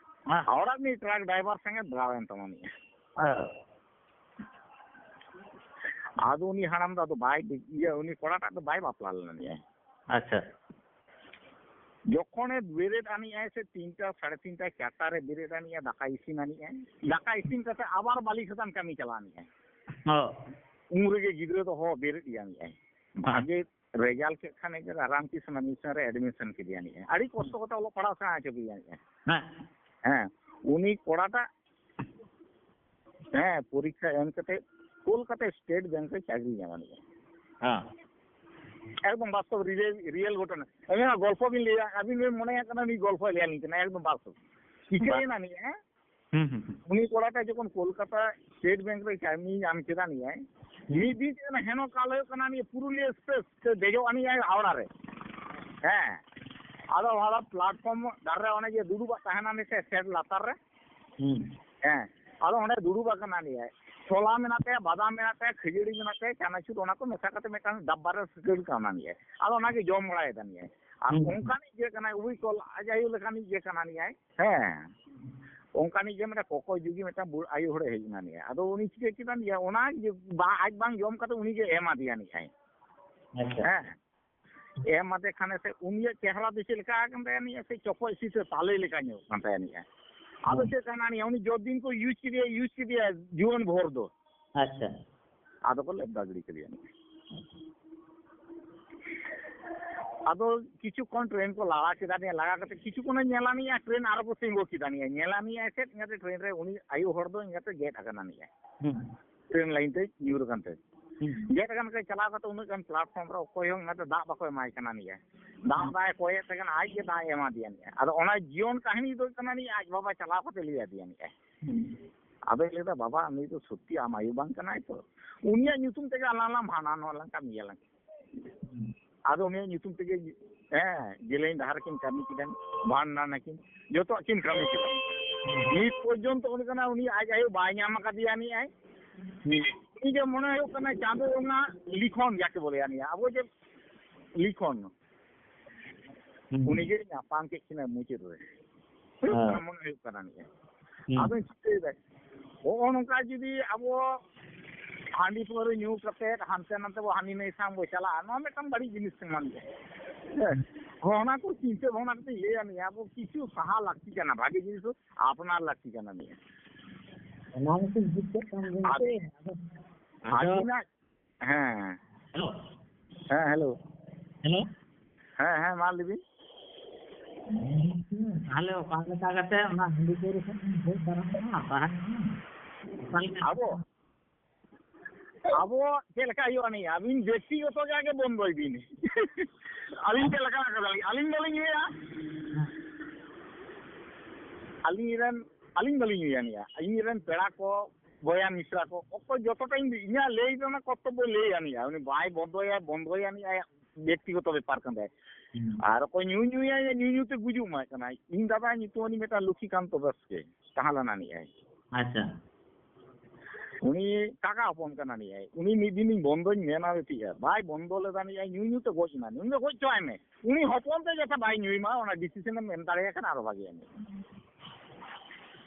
ᱦᱮᱸ᱾ ᱦᱟᱣᱲᱟ ᱨᱤᱱᱤᱡ ᱴᱨᱟᱠ ᱰᱨᱟᱭᱵᱷᱟᱨ ᱥᱚᱸᱜᱮ ᱫᱷᱟᱣ ᱮᱱ ᱛᱟᱢᱟ ᱱᱤᱡ ᱟᱭ᱾ ᱦᱮᱸ᱾ ᱟᱫᱚ ᱩᱱᱤ ᱦᱟᱲᱟᱢ ᱫᱚ ᱟᱫᱚ ᱵᱟᱭ, ᱤᱭᱟᱹ, ᱩᱱᱤ ᱠᱚᱲᱟᱴᱟᱜ ᱫᱚ ᱵᱟᱭ ᱵᱟᱯᱞᱟ ᱞᱮᱱᱟ ᱱᱤᱡ ᱟᱭ᱾ ᱟᱪᱪᱷᱟ᱾ ᱡᱚᱠᱷᱚᱱᱮ ᱵᱮᱨᱮᱫ ᱟᱹᱱᱤᱡ ᱟᱭ ᱥᱮ ᱛᱤᱱᱴᱟ, ᱥᱟᱲᱮ ᱛᱤᱱᱴᱟ, ᱪᱟᱨᱴᱟ ᱨᱮ ᱵᱮᱨᱮᱫ ᱟᱹᱱᱤᱡ ᱟᱭ, ᱫᱟᱠᱟ ᱤᱥᱤᱱ ᱟᱹᱱᱤᱡ ᱟᱭ᱾ ᱫᱟᱠᱟ ᱤᱥᱤᱱ ᱠᱟᱛᱮ ᱟᱵᱟᱨ ᱵᱟᱞᱤ ᱠᱷᱟᱫᱟᱱ ᱠᱟᱹᱢᱤ ᱪᱟᱞᱟᱣ ᱟᱹᱱᱤᱡ ᱟᱭ᱾ ᱦᱚᱸ᱾ ᱩᱱ ᱨᱮᱜᱮ ᱜᱤᱫᱽᱨᱟᱹ ᱫᱚ ᱦᱚᱦᱚ ᱵᱮᱨᱮᱫ ᱮᱭᱟ ᱟᱹᱱᱤᱡ ᱟᱭ᱾ ᱦᱮᱸ᱾ ᱵᱷᱟᱜᱮ ᱨᱮᱡᱟᱞᱴ ᱠᱮᱫ ᱠᱷᱟᱱ ᱜᱮ ᱨᱟᱢᱠᱨᱤᱥᱱᱟ ᱢᱤᱥᱚᱱ ᱨᱮ ᱮᱰᱢᱤᱥᱚᱱ ᱠᱮᱫᱮᱭᱟ ᱟᱹᱱᱤᱡ ᱟᱭ᱾ ᱟᱹᱰᱤ ᱠᱚᱥᱴᱚ ᱠᱟᱛᱮ ᱚᱞᱚᱜ ᱯᱟᱲᱦᱟᱣ ᱥᱮᱬᱟ ᱦᱚᱪᱚ ᱠᱮᱫᱮᱭᱟ ᱟᱹᱱᱤᱡ ᱟᱭ᱾ ᱦᱮᱸ᱾ ᱦᱮᱸ᱾ ᱩᱱᱤ ᱠᱚᱲᱟᱴᱟᱜ ᱦᱮᱸ, ᱯᱚᱨᱤᱠᱠᱷᱟ ᱮᱢ ᱠᱟᱛᱮ ᱠᱳᱞᱠᱟᱛᱟ ᱥᱴᱮᱴ ᱵᱮᱝᱠ ᱨᱮ ᱪᱟᱹᱠᱨᱤ ᱧᱟᱢ ᱟᱹᱱᱤᱡᱼᱟ᱾ ᱦᱮᱸ᱾ ᱮᱠᱫᱚᱢ ᱵᱟᱥᱛᱚᱵ, ᱨᱤᱭᱮᱞ, ᱨᱤᱭᱮᱞ ᱜᱷᱚᱴᱚᱱᱟ᱾ ᱟᱹᱵᱤᱱᱟᱜ ᱜᱚᱞᱯᱷᱚ ᱵᱤᱱ ᱞᱟᱹᱭᱟ, ᱟᱹᱵᱤᱱ ᱵᱤᱱ ᱢᱚᱱᱮᱭᱟ ᱠᱟᱱᱟ ᱱᱩᱭ ᱜᱚᱞᱯᱷᱚᱭ ᱞᱟᱹᱭ ᱟᱹᱞᱤᱧ ᱠᱟᱱᱟ, ᱮᱠᱫᱚᱢ ᱵᱟᱥᱛᱚᱵ᱾ ᱪᱤᱠᱟᱹᱭᱮᱱᱟ ᱱᱤᱭᱟᱹ, ᱦᱮᱸ? ᱦᱩᱸ, ᱦᱩᱸ, ᱦᱩᱸ᱾ ᱩᱱᱤ ᱠᱚᱲᱟᱴᱟᱜ ᱡᱚᱠᱷᱚᱱ ᱠᱳᱞᱠᱟᱛᱟ ᱥᱴᱮᱴ ᱵᱮᱝᱠ ᱨᱮ ᱠᱟᱹᱢᱤ ᱧᱟᱢ ᱠᱮᱫᱟ ᱱᱤᱭᱟᱹ, ᱦᱩᱸ᱾ ᱢᱤᱫ ᱫᱤᱱ ᱪᱮᱫ ᱦᱮᱱᱚ ᱠᱟᱞ ᱦᱩᱭᱩᱜ ᱠᱟᱱᱟ, ᱱᱤᱭᱟᱹ ᱯᱩᱨᱩᱞᱤᱭᱟᱹ ᱮᱠᱥᱯᱨᱮᱥ ᱛᱮ ᱫᱮᱡᱚᱜ ᱟᱹᱱᱤᱡ ᱦᱟᱣᱲᱟ ᱨᱮ᱾ ᱦᱮᱸ᱾ ᱟᱫᱚ ᱦᱟᱣᱲᱟ ᱯᱞᱟᱴᱯᱷᱚᱨᱢ ᱫᱷᱟᱨᱮ ᱨᱮ ᱚᱱᱮ ᱡᱮ ᱫᱩᱲᱩᱵᱟᱜ ᱛᱟᱦᱮᱱᱟ ᱱᱤᱭᱟᱹ ᱥᱮ ᱥᱮᱴ ᱞᱟᱛᱟᱨ ᱨᱮ, ᱦᱩᱸ᱾ ᱦᱮᱸ, ᱟᱫᱚ ᱚᱸᱰᱮ ᱫᱩᱲᱩᱵ ᱟᱠᱟᱱᱟ ᱞᱮᱭᱟᱭ᱾ ᱪᱷᱚᱞᱟ ᱢᱮᱱᱟᱜ ᱛᱟᱭᱟ, ᱵᱟᱫᱟᱢ ᱢᱮᱱᱟᱜ ᱛᱟᱭᱟ, ᱠᱷᱟᱹᱡᱟᱹᱲᱤ ᱢᱮᱱᱟᱜ ᱛᱟᱭᱟ, ᱪᱟᱱᱟᱪᱩᱨ, ᱚᱱᱟ ᱠᱚ ᱢᱮᱥᱟ ᱠᱟᱛᱮ ᱢᱤᱫᱴᱟᱝ ᱰᱟᱵᱵᱟ ᱨᱮ ᱥᱟᱹᱠᱟᱹᱲ ᱠᱟᱣᱱᱟ ᱞᱮᱭᱟᱭ᱾ ᱟᱫᱚ ᱚᱱᱟᱜᱮ ᱡᱚᱢ ᱵᱟᱲᱟᱭᱮᱫᱟ ᱞᱮᱭᱟᱭ᱾ ᱟᱨ ᱦᱩᱸ᱾ ᱚᱱᱠᱟᱱᱤᱡ ᱜᱮ ᱠᱟᱱᱟᱭ, ᱩᱵᱤ ᱠᱚᱞ ᱟᱡ ᱟᱭᱳ ᱞᱮᱠᱟᱱᱤᱡ ᱜᱮ ᱠᱟᱱᱟ ᱱᱤᱭᱟᱭ᱾ ᱦᱮᱸ, ᱚᱱᱠᱟᱱᱤᱡ ᱜᱮ ᱢᱤᱫᱴᱟᱝ ᱠᱚᱠᱚᱭ ᱡᱩᱜᱤ ᱢᱤᱫᱴᱟᱝ ᱵᱩ-, ᱟᱭᱳ ᱦᱚᱲᱮ ᱦᱮᱡ ᱮᱱᱟ ᱱᱤᱭᱟᱭ᱾ ᱟᱫᱚ ᱩᱱᱤ ᱪᱤᱠᱟᱹ ᱠᱮᱫᱟ ᱱᱤᱭᱟᱭ, ᱚᱱᱟ ᱡᱮ ᱵᱟ-, ᱟᱡ ᱵᱟᱝ ᱡᱚᱢ ᱠᱟᱛᱮ ᱩᱱᱤ ᱜᱮ ᱮᱢᱟ ᱫᱮᱭᱟ ᱱᱤᱭᱟᱭ᱾ ᱟᱪᱪᱷᱟ᱾ ᱦᱮᱸ, ᱮᱢ ᱟᱫᱮ ᱠᱷᱟᱱᱮ ᱥᱮ ᱩᱱᱤᱭᱟᱜ ᱪᱮᱦᱨᱟ ᱫᱚ ᱪᱮᱫ ᱞᱮᱠᱟ ᱠᱟᱱ ᱛᱟᱭᱟ ᱱᱤᱭᱟᱭ, ᱥᱮ ᱪᱚᱯᱚᱡ ᱥᱤᱛᱟᱹ ᱛᱟᱞᱮ ᱞᱮᱠᱟ ᱧᱮᱞᱚᱜ ᱠᱟᱱ ᱛᱟᱭᱟ ᱱᱤᱭᱟᱭ᱾ ᱟᱫᱚ ᱦᱩᱸ᱾ ᱪᱮᱫ ᱠᱟᱱᱟ ᱱᱤᱭᱟᱭ, ᱩᱱᱤ ᱡᱚᱛ ᱫᱤᱱ ᱠᱚ use ᱠᱮᱫᱮᱭᱟ, use ᱠᱮᱫᱮᱭᱟ ᱡᱩᱣᱟᱹᱱ ᱵᱷᱳᱨ ᱫᱚ᱾ ᱟᱪᱪᱷᱟ᱾ ᱟᱫᱚ ᱠᱚ ᱞᱮᱵᱫᱟ ᱜᱤᱰᱤ ᱠᱮᱫᱮᱭᱟ᱾ ᱟᱫᱚ ᱠᱤᱪᱷᱩ ᱠᱷᱚᱱ ᱴᱨᱮᱱ ᱠᱚ ᱞᱟᱲᱟ ᱠᱮᱫᱟ, ᱱᱤᱭᱟᱹ ᱞᱟᱜᱟ ᱠᱟᱛᱮ ᱠᱤᱪᱷᱩ ᱠᱷᱚᱱᱮ ᱧᱮᱞᱟ ᱱᱤᱭᱟᱹ ᱴᱨᱮᱱ ᱟᱨᱚ ᱠᱚ ᱛᱤᱸᱜᱩ ᱠᱮᱫᱟ, ᱱᱤᱭᱟᱹ ᱧᱮᱞᱟ ᱱᱤᱭᱟᱹ ᱪᱮᱫ, ᱤᱱᱟᱹᱛᱮ ᱴᱨᱮᱱ ᱨᱮ ᱩᱱᱤ ᱟᱭᱳ ᱦᱚᱲ ᱫᱚ ᱤᱱᱟᱹᱛᱮ ᱜᱮᱫ ᱟᱠᱟᱱᱟ ᱱᱤᱭᱟᱹ᱾ ᱦᱩᱸ᱾ ᱴᱨᱮᱱ ᱞᱟᱭᱤᱱ ᱛᱮ ᱧᱩᱨ ᱟᱠᱟᱱ ᱛᱮ᱾ ᱦᱩᱸ᱾ ᱜᱮᱫ ᱟᱠᱟᱱ ᱠᱷᱟᱡ ᱪᱟᱞᱟᱣ ᱠᱟᱛᱮ ᱩᱱᱟᱹᱜ ᱜᱟᱱ ᱯᱞᱟᱴᱯᱷᱚᱨᱢ ᱨᱮ ᱚᱠᱚᱭ ᱦᱚᱸ ᱤᱱᱟᱹᱛᱮ ᱫᱟᱜ ᱵᱟᱠᱚ ᱮᱢᱟᱭ ᱠᱟᱱᱟ ᱱᱤᱭᱟᱹ᱾ ᱫᱟᱜ ᱦᱩᱸ᱾ ᱫᱟᱭ ᱠᱚᱭᱮᱫ ᱛᱮ ᱠᱟᱱᱟ, ᱟᱡ ᱜᱮ ᱫᱟᱜ ᱮ ᱮᱢᱟ ᱫᱮᱭᱟ ᱱᱤᱭᱟᱹ᱾ ᱟᱫᱚ ᱚᱱᱟ ᱡᱤᱭᱚᱱ ᱠᱟᱹᱦᱱᱤ ᱫᱚ ᱦᱩᱭᱩᱜ ᱠᱟᱱᱟ ᱱᱤᱭᱟᱹ ᱟᱡ ᱵᱟᱵᱟ ᱪᱟᱞᱟᱣ ᱠᱟᱛᱮ ᱞᱟᱹᱭ ᱟᱫᱮᱭᱟ ᱱᱤᱭᱟᱹ᱾ ᱦᱩᱸ᱾ ᱟᱫᱚᱭ ᱞᱟᱹᱭᱫᱟ, "ᱵᱟᱵᱟ, ᱱᱩᱭ ᱫᱚ ᱥᱚᱛᱭᱚ ᱟᱢ ᱟᱭᱳ ᱵᱟᱝ ᱠᱟᱱᱟᱭ ᱛᱚ, ᱩᱱᱤᱭᱟᱜ ᱧᱩᱛᱩᱢ ᱛᱮᱜᱮ ᱟᱞᱟᱝ ᱞᱟᱝ ᱵᱷᱟᱸᱰᱟᱱ ᱱᱚᱣᱟ ᱞᱟᱝ ᱠᱟᱹᱢᱤᱭᱟᱞᱟᱝ᱾" ᱦᱩᱸ᱾ ᱟᱫᱚ ᱩᱱᱤᱭᱟᱜ ᱧᱩᱛᱩᱢ ᱛᱮᱜᱮ, ᱦᱮᱸ, ᱡᱮᱞᱮᱧ ᱰᱟᱦᱟᱨ ᱠᱤᱱ ᱠᱟᱹᱢᱤ ᱠᱮᱫᱟ, ᱵᱷᱟᱸᱰᱟᱱ ᱱᱟᱠᱤᱱ, ᱡᱚᱛᱚᱣᱟᱜ ᱠᱤᱱ ᱠᱟᱹᱢᱤ ᱠᱮᱫᱟ᱾ ᱦᱩᱸ᱾ ᱱᱤᱛ ᱯᱚᱨᱡᱚᱱᱛᱚ ᱩᱱᱤ ᱠᱟᱱᱟ, ᱩᱱᱤ ᱟᱡ ᱟᱭᱳ ᱵᱟᱭ ᱧᱟᱢ ᱟᱠᱟᱫᱮᱭᱟ ᱱᱤᱭᱟᱭ᱾ ᱦᱩᱸ᱾ ᱩᱱᱤ ᱜᱮ ᱢᱚᱱᱮ ᱦᱩᱭᱩᱜ ᱠᱟᱱᱟ ᱪᱟᱸᱫᱳ ᱵᱚᱸᱜᱟ ᱞᱤᱠᱷᱚᱱ ᱡᱟᱠᱮ ᱵᱚᱞᱮ ᱱᱤᱭᱟ, ᱟᱵᱚ ᱡᱮ ᱞᱤᱠᱷᱚᱱ, ᱦᱩᱸ᱾ ᱩᱱᱤ ᱜᱮ ᱧᱟᱯᱟᱢ ᱠᱮᱫ ᱠᱤᱱᱟ ᱢᱩᱪᱟᱹᱫ ᱨᱮ᱾ ᱦᱮᱸ᱾ ᱢᱚᱱᱮ ᱦᱩᱭᱩᱜ ᱠᱟᱱᱟ ᱱᱤᱭᱟᱹ᱾ ᱦᱩᱸ᱾ ᱟᱫᱚᱧ ᱪᱤᱠᱟᱹᱭᱮᱫᱟ? ᱱᱚᱜᱼᱚ ᱱᱚᱝᱠᱟ ᱡᱩᱫᱤ ᱟᱵᱚ ᱦᱟᱺᱰᱤ ᱯᱟᱹᱣᱨᱟᱹ ᱧᱩ ᱠᱟᱛᱮᱫ ᱦᱟᱱᱛᱮ ᱱᱟᱛᱮ ᱵᱚ ᱦᱟᱹᱱᱤ ᱱᱟᱹᱭ ᱥᱟᱶ ᱵᱚ ᱪᱟᱞᱟᱜᱼᱟ, ᱱᱚᱣᱟ ᱢᱤᱫᱴᱟᱝ ᱵᱟᱹᱲᱤᱡ ᱡᱤᱱᱤᱥ ᱠᱟᱱᱟ ᱱᱤᱭᱟᱹ᱾ ᱦᱮᱸ᱾ ᱚᱱᱟ ᱠᱚ ᱪᱤᱱᱛᱟᱹ ᱵᱷᱟᱵᱽᱱᱟ ᱠᱟᱛᱮ ᱤᱧ ᱞᱟᱹᱭᱟ ᱱᱤᱭᱟᱹ, ᱟᱵᱚ ᱠᱤᱪᱷᱩ ᱥᱟᱦᱟ ᱞᱟᱹᱠᱛᱤ ᱠᱟᱱᱟ, ᱵᱷᱟᱜᱮ ᱡᱤᱱᱤᱥ ᱫᱚ ᱟᱯᱱᱟᱨ ᱞᱟᱹᱠᱛᱤ ᱠᱟᱱᱟ ᱱᱤᱭᱟᱹ᱾ ᱚᱱᱟ ᱢᱟᱛᱚ ᱵᱩᱡᱽ ᱠᱟᱜ ᱠᱟᱱ ᱜᱮ᱾ ᱟᱫᱚ ᱟᱫᱚ ᱟᱹᱵᱤᱱᱟᱜ ᱦᱮᱸ᱾ ᱦᱮᱞᱳ᱾ ᱦᱮᱸ, ᱦᱮᱞᱳ᱾ ᱦᱮᱞᱳ᱾ ᱦᱮᱸ, ᱦᱮᱸ, ᱢᱟ ᱞᱟᱹᱭ ᱵᱤᱱ᱾ ᱛᱟᱦᱞᱮ ᱚᱠᱟ ᱞᱮᱠᱟ ᱠᱟᱛᱮ ᱚᱱᱟ ᱦᱟᱺᱰᱤ ᱯᱟᱹᱣᱨᱟᱹ ᱠᱷᱚᱱ ᱵᱚᱱ ᱵᱷᱮᱜᱟᱨ ᱫᱟᱲᱮᱭᱟᱜᱼᱟ? ᱚᱠᱟ ᱞᱮᱠᱟ? ᱟᱵᱚ? ᱟᱵᱚ ᱪᱮᱫ ᱞᱮᱠᱟ ᱦᱩᱭᱩᱜᱼᱟ ᱱᱤᱭᱟᱹ? ᱟᱹᱵᱤᱱ ᱵᱮᱠᱛᱤᱜᱚᱛᱚ ᱡᱟᱜᱮ ᱵᱚᱱᱫᱚᱭ ᱵᱤᱱ᱾ ᱟᱹᱞᱤᱧ ᱪᱮᱫ ᱞᱮᱠᱟ ᱠᱟᱫᱟᱞᱤᱧ? ᱟᱹᱞᱤᱧ ᱵᱟᱹᱞᱤᱧ ᱧᱩᱭᱟ᱾ ᱟᱹᱞᱤᱧ ᱨᱮᱱ, ᱟᱹᱞᱤᱧ ᱵᱟᱹᱞᱤᱧ ᱧᱩᱭᱟ ᱱᱤᱭᱟᱹ᱾ ᱤᱧ ᱨᱮᱱ ᱯᱮᱲᱟ ᱠᱚ, ᱵᱚᱭᱦᱟ ᱢᱤᱥᱨᱟ ᱠᱚ, ᱚᱠᱚᱭ ᱡᱚᱛᱚᱴᱟ ᱤᱧ, ᱤᱧᱟᱹᱜ ᱞᱟᱹᱭ ᱫᱚ ᱚᱱᱟ ᱠᱚᱨᱛᱚᱵᱵᱚ ᱞᱟᱹᱭ ᱟᱱᱤᱡᱼᱟ, ᱩᱱᱤ ᱵᱟᱭ ᱵᱚᱱᱫᱚᱭᱟ, ᱵᱚᱱᱫᱚᱭᱟ ᱟᱱᱤᱡ ᱟᱭᱟᱜ ᱵᱮᱠᱛᱤᱜᱚᱛᱚ ᱵᱮᱯᱟᱨ ᱠᱟᱱ ᱛᱟᱭᱟ᱾ ᱦᱩᱸ᱾ ᱟᱨ ᱚᱠᱚᱭ ᱧᱩ ᱧᱩᱭᱟᱭ, ᱧᱩ ᱧᱩ ᱛᱮ ᱜᱩᱡᱩᱜ ᱢᱟᱭ ᱠᱟᱱᱟᱭ᱾ ᱤᱧ ᱫᱟᱫᱟ ᱧᱩᱛᱩᱢ ᱟᱱᱤᱡ ᱢᱤᱫᱴᱟᱝ ᱞᱚᱠᱠᱷᱤᱠᱟᱱᱛᱚ ᱵᱟᱥᱠᱮ ᱛᱟᱦᱮᱸ ᱞᱮᱱᱟ ᱱᱤᱡ ᱟᱭ᱾ ᱟᱪᱪᱷᱟ᱾ ᱩᱱᱤ ᱠᱟᱠᱟ ᱦᱚᱯᱚᱱ ᱠᱟᱱᱟ ᱱᱤᱭᱟᱹ᱾ ᱩᱱᱤ ᱢᱤᱫ ᱫᱤᱱᱤᱧ ᱵᱚᱱᱫᱚᱧ ᱢᱮᱱᱟ ᱞᱮᱫᱮᱭᱟ, ᱵᱟᱭ ᱵᱚᱱᱫᱚ ᱞᱮᱫᱟ ᱱᱤᱭᱟᱹ, ᱧᱩ ᱧᱩ ᱛᱮ ᱜᱚᱡ ᱮᱱᱟ᱾ ᱩᱱᱤ ᱫᱚ ᱜᱚᱡ ᱦᱚᱪᱚᱣᱟᱭ ᱢᱮ, ᱩᱱᱤ ᱦᱚᱯᱚᱱ ᱛᱮ ᱡᱟᱛᱮ ᱵᱟᱭ ᱧᱩᱭ ᱢᱟ, ᱚᱱᱟ ᱰᱤᱥᱤᱥᱚᱱ ᱮᱢ ᱮᱢ ᱫᱟᱲᱮᱭᱟᱜ ᱠᱷᱟᱱ ᱟᱨᱚ ᱵᱷᱟᱜᱮᱭᱟ ᱱᱤᱭᱟᱹ᱾